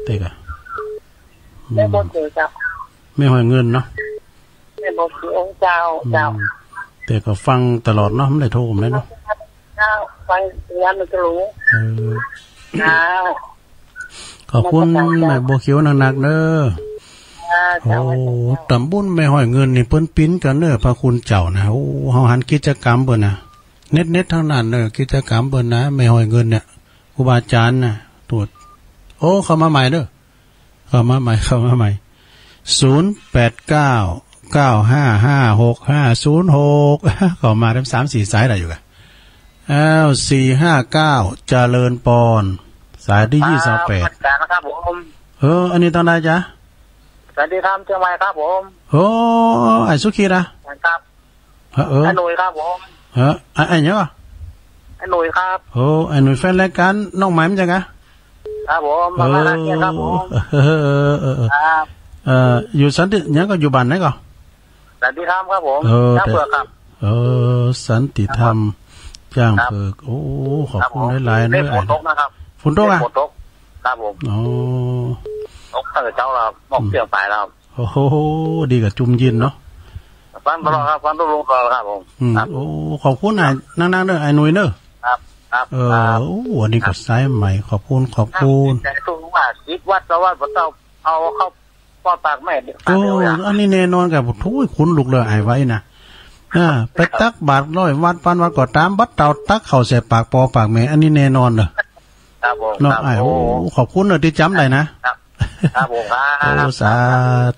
แต่กะ แม่บัวเขียวเจ้า แม่ห้อยเงินเนาะ แม่บัวเขียวเจ้า อืม เจ้า แต่ก็ฟังตลอดเนาะ บ่ได้โทรผมเลยเนาะ เจ้า ฟังเสียงมันก็รู้ เออ เจ้า ขอบคุณ นมัสการเจ้า แม่บัวเขียวนักๆ เน่อ เจ้า โอ้ เจ้า ตำบุญแม่ห้อยเงินนี่เปิ้นปิ๊นกั๋นเน่อ พระคุณเจ้านะ โอ้ เฮาหันกิจกรรมเปิ้นนะ เน็ตๆ ทั้งนั้นเน่อ กิจกรรมเปิ้นนะ แม่ห้อยเงินเนี่ย ครูบาอาจารย์นะ ตรวจ โอ้ เข้ามาใหม่เน่อ เข้ามาใหม่ เข้ามาใหม่ ศูนย์แปดเก้า เก้าห้าห้า หกห้าศูนย์หก เข้ามาได้สามสี่สายได้อยู่กะ อ้าว สี่ห้าเก้า เจริญปอน สายตี้ ครับ ยี่สิบแปด นมัสการนะครับผม เออ อันนี้ตางใดจ๊ะ สวัสดีครับ เชียงใหม่ครับผม โอ้ ไอ้สุขีนะ ครับ เออ เออ ไอ้หนุ่ยครับผม เออ ไอ้ ไอ้หยังวะ ไอ้หนุ่ยครับ โอ้ ไอ้หนุ่ยแฟนรายการน้องใหม่เหมือนกั๋นกะ ครับผม เออ มาบ้านนาเกียรติครับผม เออ เออ เออ ครับ เออ อยู่สันติ หยังก็อยู่บ้านไหนก่อ สันติธรรมครับผม เออ ช้างเผือกครับ เออ สันติธรรม ครับ จ้างเผือก โอ้ ขอบคุณหลายๆ เน้อ ฝนตกนะครับ ฝนตกอะ ฝนตกครับผม อ๋อ ตกตั้งแต่เช้าแล้วครับ มอกเตี้ยงปายแล้วครับ โอ้โห ดีกับจุมยินเนาะ ฟังตลอดครับ ฟังตลอดครับผม อืม ครับ โอ้ ขอบคุณอ้ายนักๆ เน้อ อ้ายหนุ่ยเน้อ ครับ ครับ เออ ครับ โอ้ อันนี้ก็สายใหม่ ขอบคุณ ขอบคุณ แต่ทุกว่าสิบวัดต่อวัด บ่เต้าเอาเข้าปอดปากแม่ โอ้ อันนี้แน่นอนครับ โอ้ย ขนลุกเลย อ้ายว่าอี้นะ อ่า ไปตักบาตรร้อยวัด พันวัดก็ต๋าม บ่เต้าตักเข้าใส่ปากปอปากแม่ อันนี้แน่นอนเลย ครับผม เนาะ ครับ อ้าย โอ้ โอ้ ขอบคุณเน้อ ตี้จ๋ำได้นะ ครับ ครับผม ครับ โอ้ สา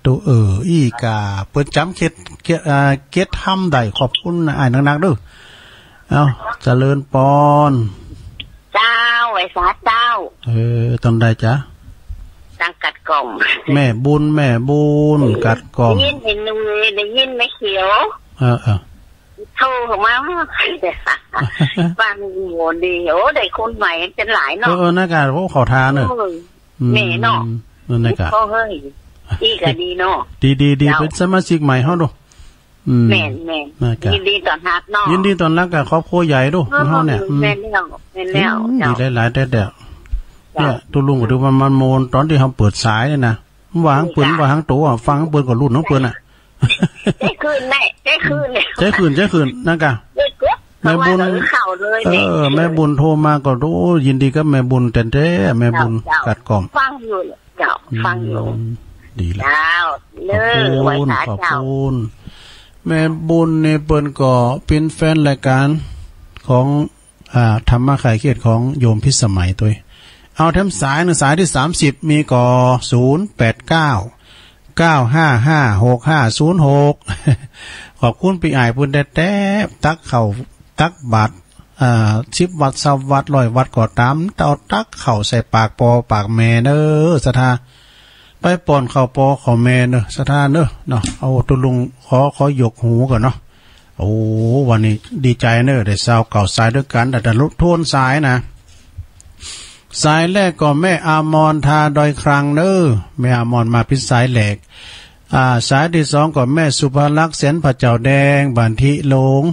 ธุ เออ อี้ก่า เปิ้นจ๋ำเขต เขต อ่า เขตธรรมได้ ขอบคุณอ้ายนักๆ เน้อ เอ้า เจริญปอน เจ้า ไหว้สาเจ้า เออ ต๋อนใดจ๊ะ ตางกัดก่อม แม่บุญ แม่บุญ กัดก่อม ได้ยินไอ้หนุ่ย ได้ยินแม่เขียว เออ เออ โทรเข้ามา ฟังโหดี โอ้ ได้คนใหม่เป๋นหลายเนาะ เออ เออ นักกา โอ้ ขอทานเน้อ เออ อืม แม่เนาะ นั่นแหละกะ โอ้เฮ้ย อี้ก็ดีเนาะ ดี ดี ดี เจ้า เป๋นสมาชิกใหม่เฮาเน้อ อืม แม่น แม่น นั่นแหละกะ ยินดีต้อนฮับเนาะ ยินดีต้อนฮับกับครอบครัวใหญ่เน้อ เออ เฮาเนี่ย อืม แม่นแล้ว แม่นแล้ว อืม เจ้า ดีหลายๆ แต๊ๆ เจ้า เนี่ย ตุ๊ลุงก็ถือว่ามันโมน ต๋อนตี้เฮาเปิดสายเนี่ยนะ ว่าหังเปิ้น ว่าหังโตอะ ฟังหังเปิ้นก็ลุ้นหังเปิ้นอะ ใจ้คลื่นแน่ ใจ้คลื่นแน่ ใจ้คลื่น ใจ้คลื่น นั่นกะ ใจ้คลื่น แม่บุญ เพราะว่าเข้าเลย เออ แม่บุญโทรมาก็ โอ้ ยินดีกับแม่บุญแต๊ๆ แม่บุญ เจ้า เจ้า กัดก่อม ฟังอยู่เจ้า อืม ฟังอยู่ ดีละ เจ้า เน้อ ขอบคุณ ไหว้สาเจ้า ขอบคุณ แม่บุญนี่เปิ้นก็เป๋นแฟนรายก๋านของ อ่า ธรรมะคลายเครียดของโยมพิสมัยตวย เอาแถมสายเน้อ สายตี้สามสิบ มีก่อ ศูนย์แปดเก้า เก้าห้าห้า หกห้าศูนย์หก ขอบคุณปี้อ้ายเปิ้นแต๊ๆ ตักเข้า ตักบาตร อ่า สิบวัด ซาววัด ร้อยวัดก็ต๋าม เต้าตักเข้าใส่ปากปอปากแม่เน้อ ศรัทธา ไปป้อนข้าวปอข้าวแม่เน้อ ศรัทธาเน้อ เนาะ เอาตุ๊ลุงขอ ขอยกหูก่อนเนาะ โอ้ วันนี้ดีใจ๋เน้อ ได้ซาวเก้าสายตวยกั๋น แต่ แต่ทวนสายนะ สายแรกก็แม่อมร ตางดอยครังเน้อ แม่อมรมาเป๋นสายแรก อ่า สายตี้สองก็แม่สุภลักษณ์ แสนพระเจ้าแดง บ้านทิโลง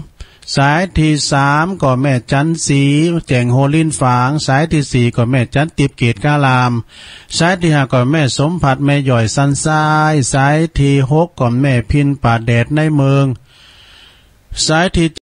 สายตี้สามก็แม่จันทร์ศรี แจ่งหัวลิ้นฝาง สายตี้สี่ก็แม่จันทร์ติ๊บ เกตกาลาม สายตี้ห้าก็แม่สมผัส แม่หย่อยสันทราย สายตี้หกก็แม่พิณ ป่าแดดในเมือง สายตี้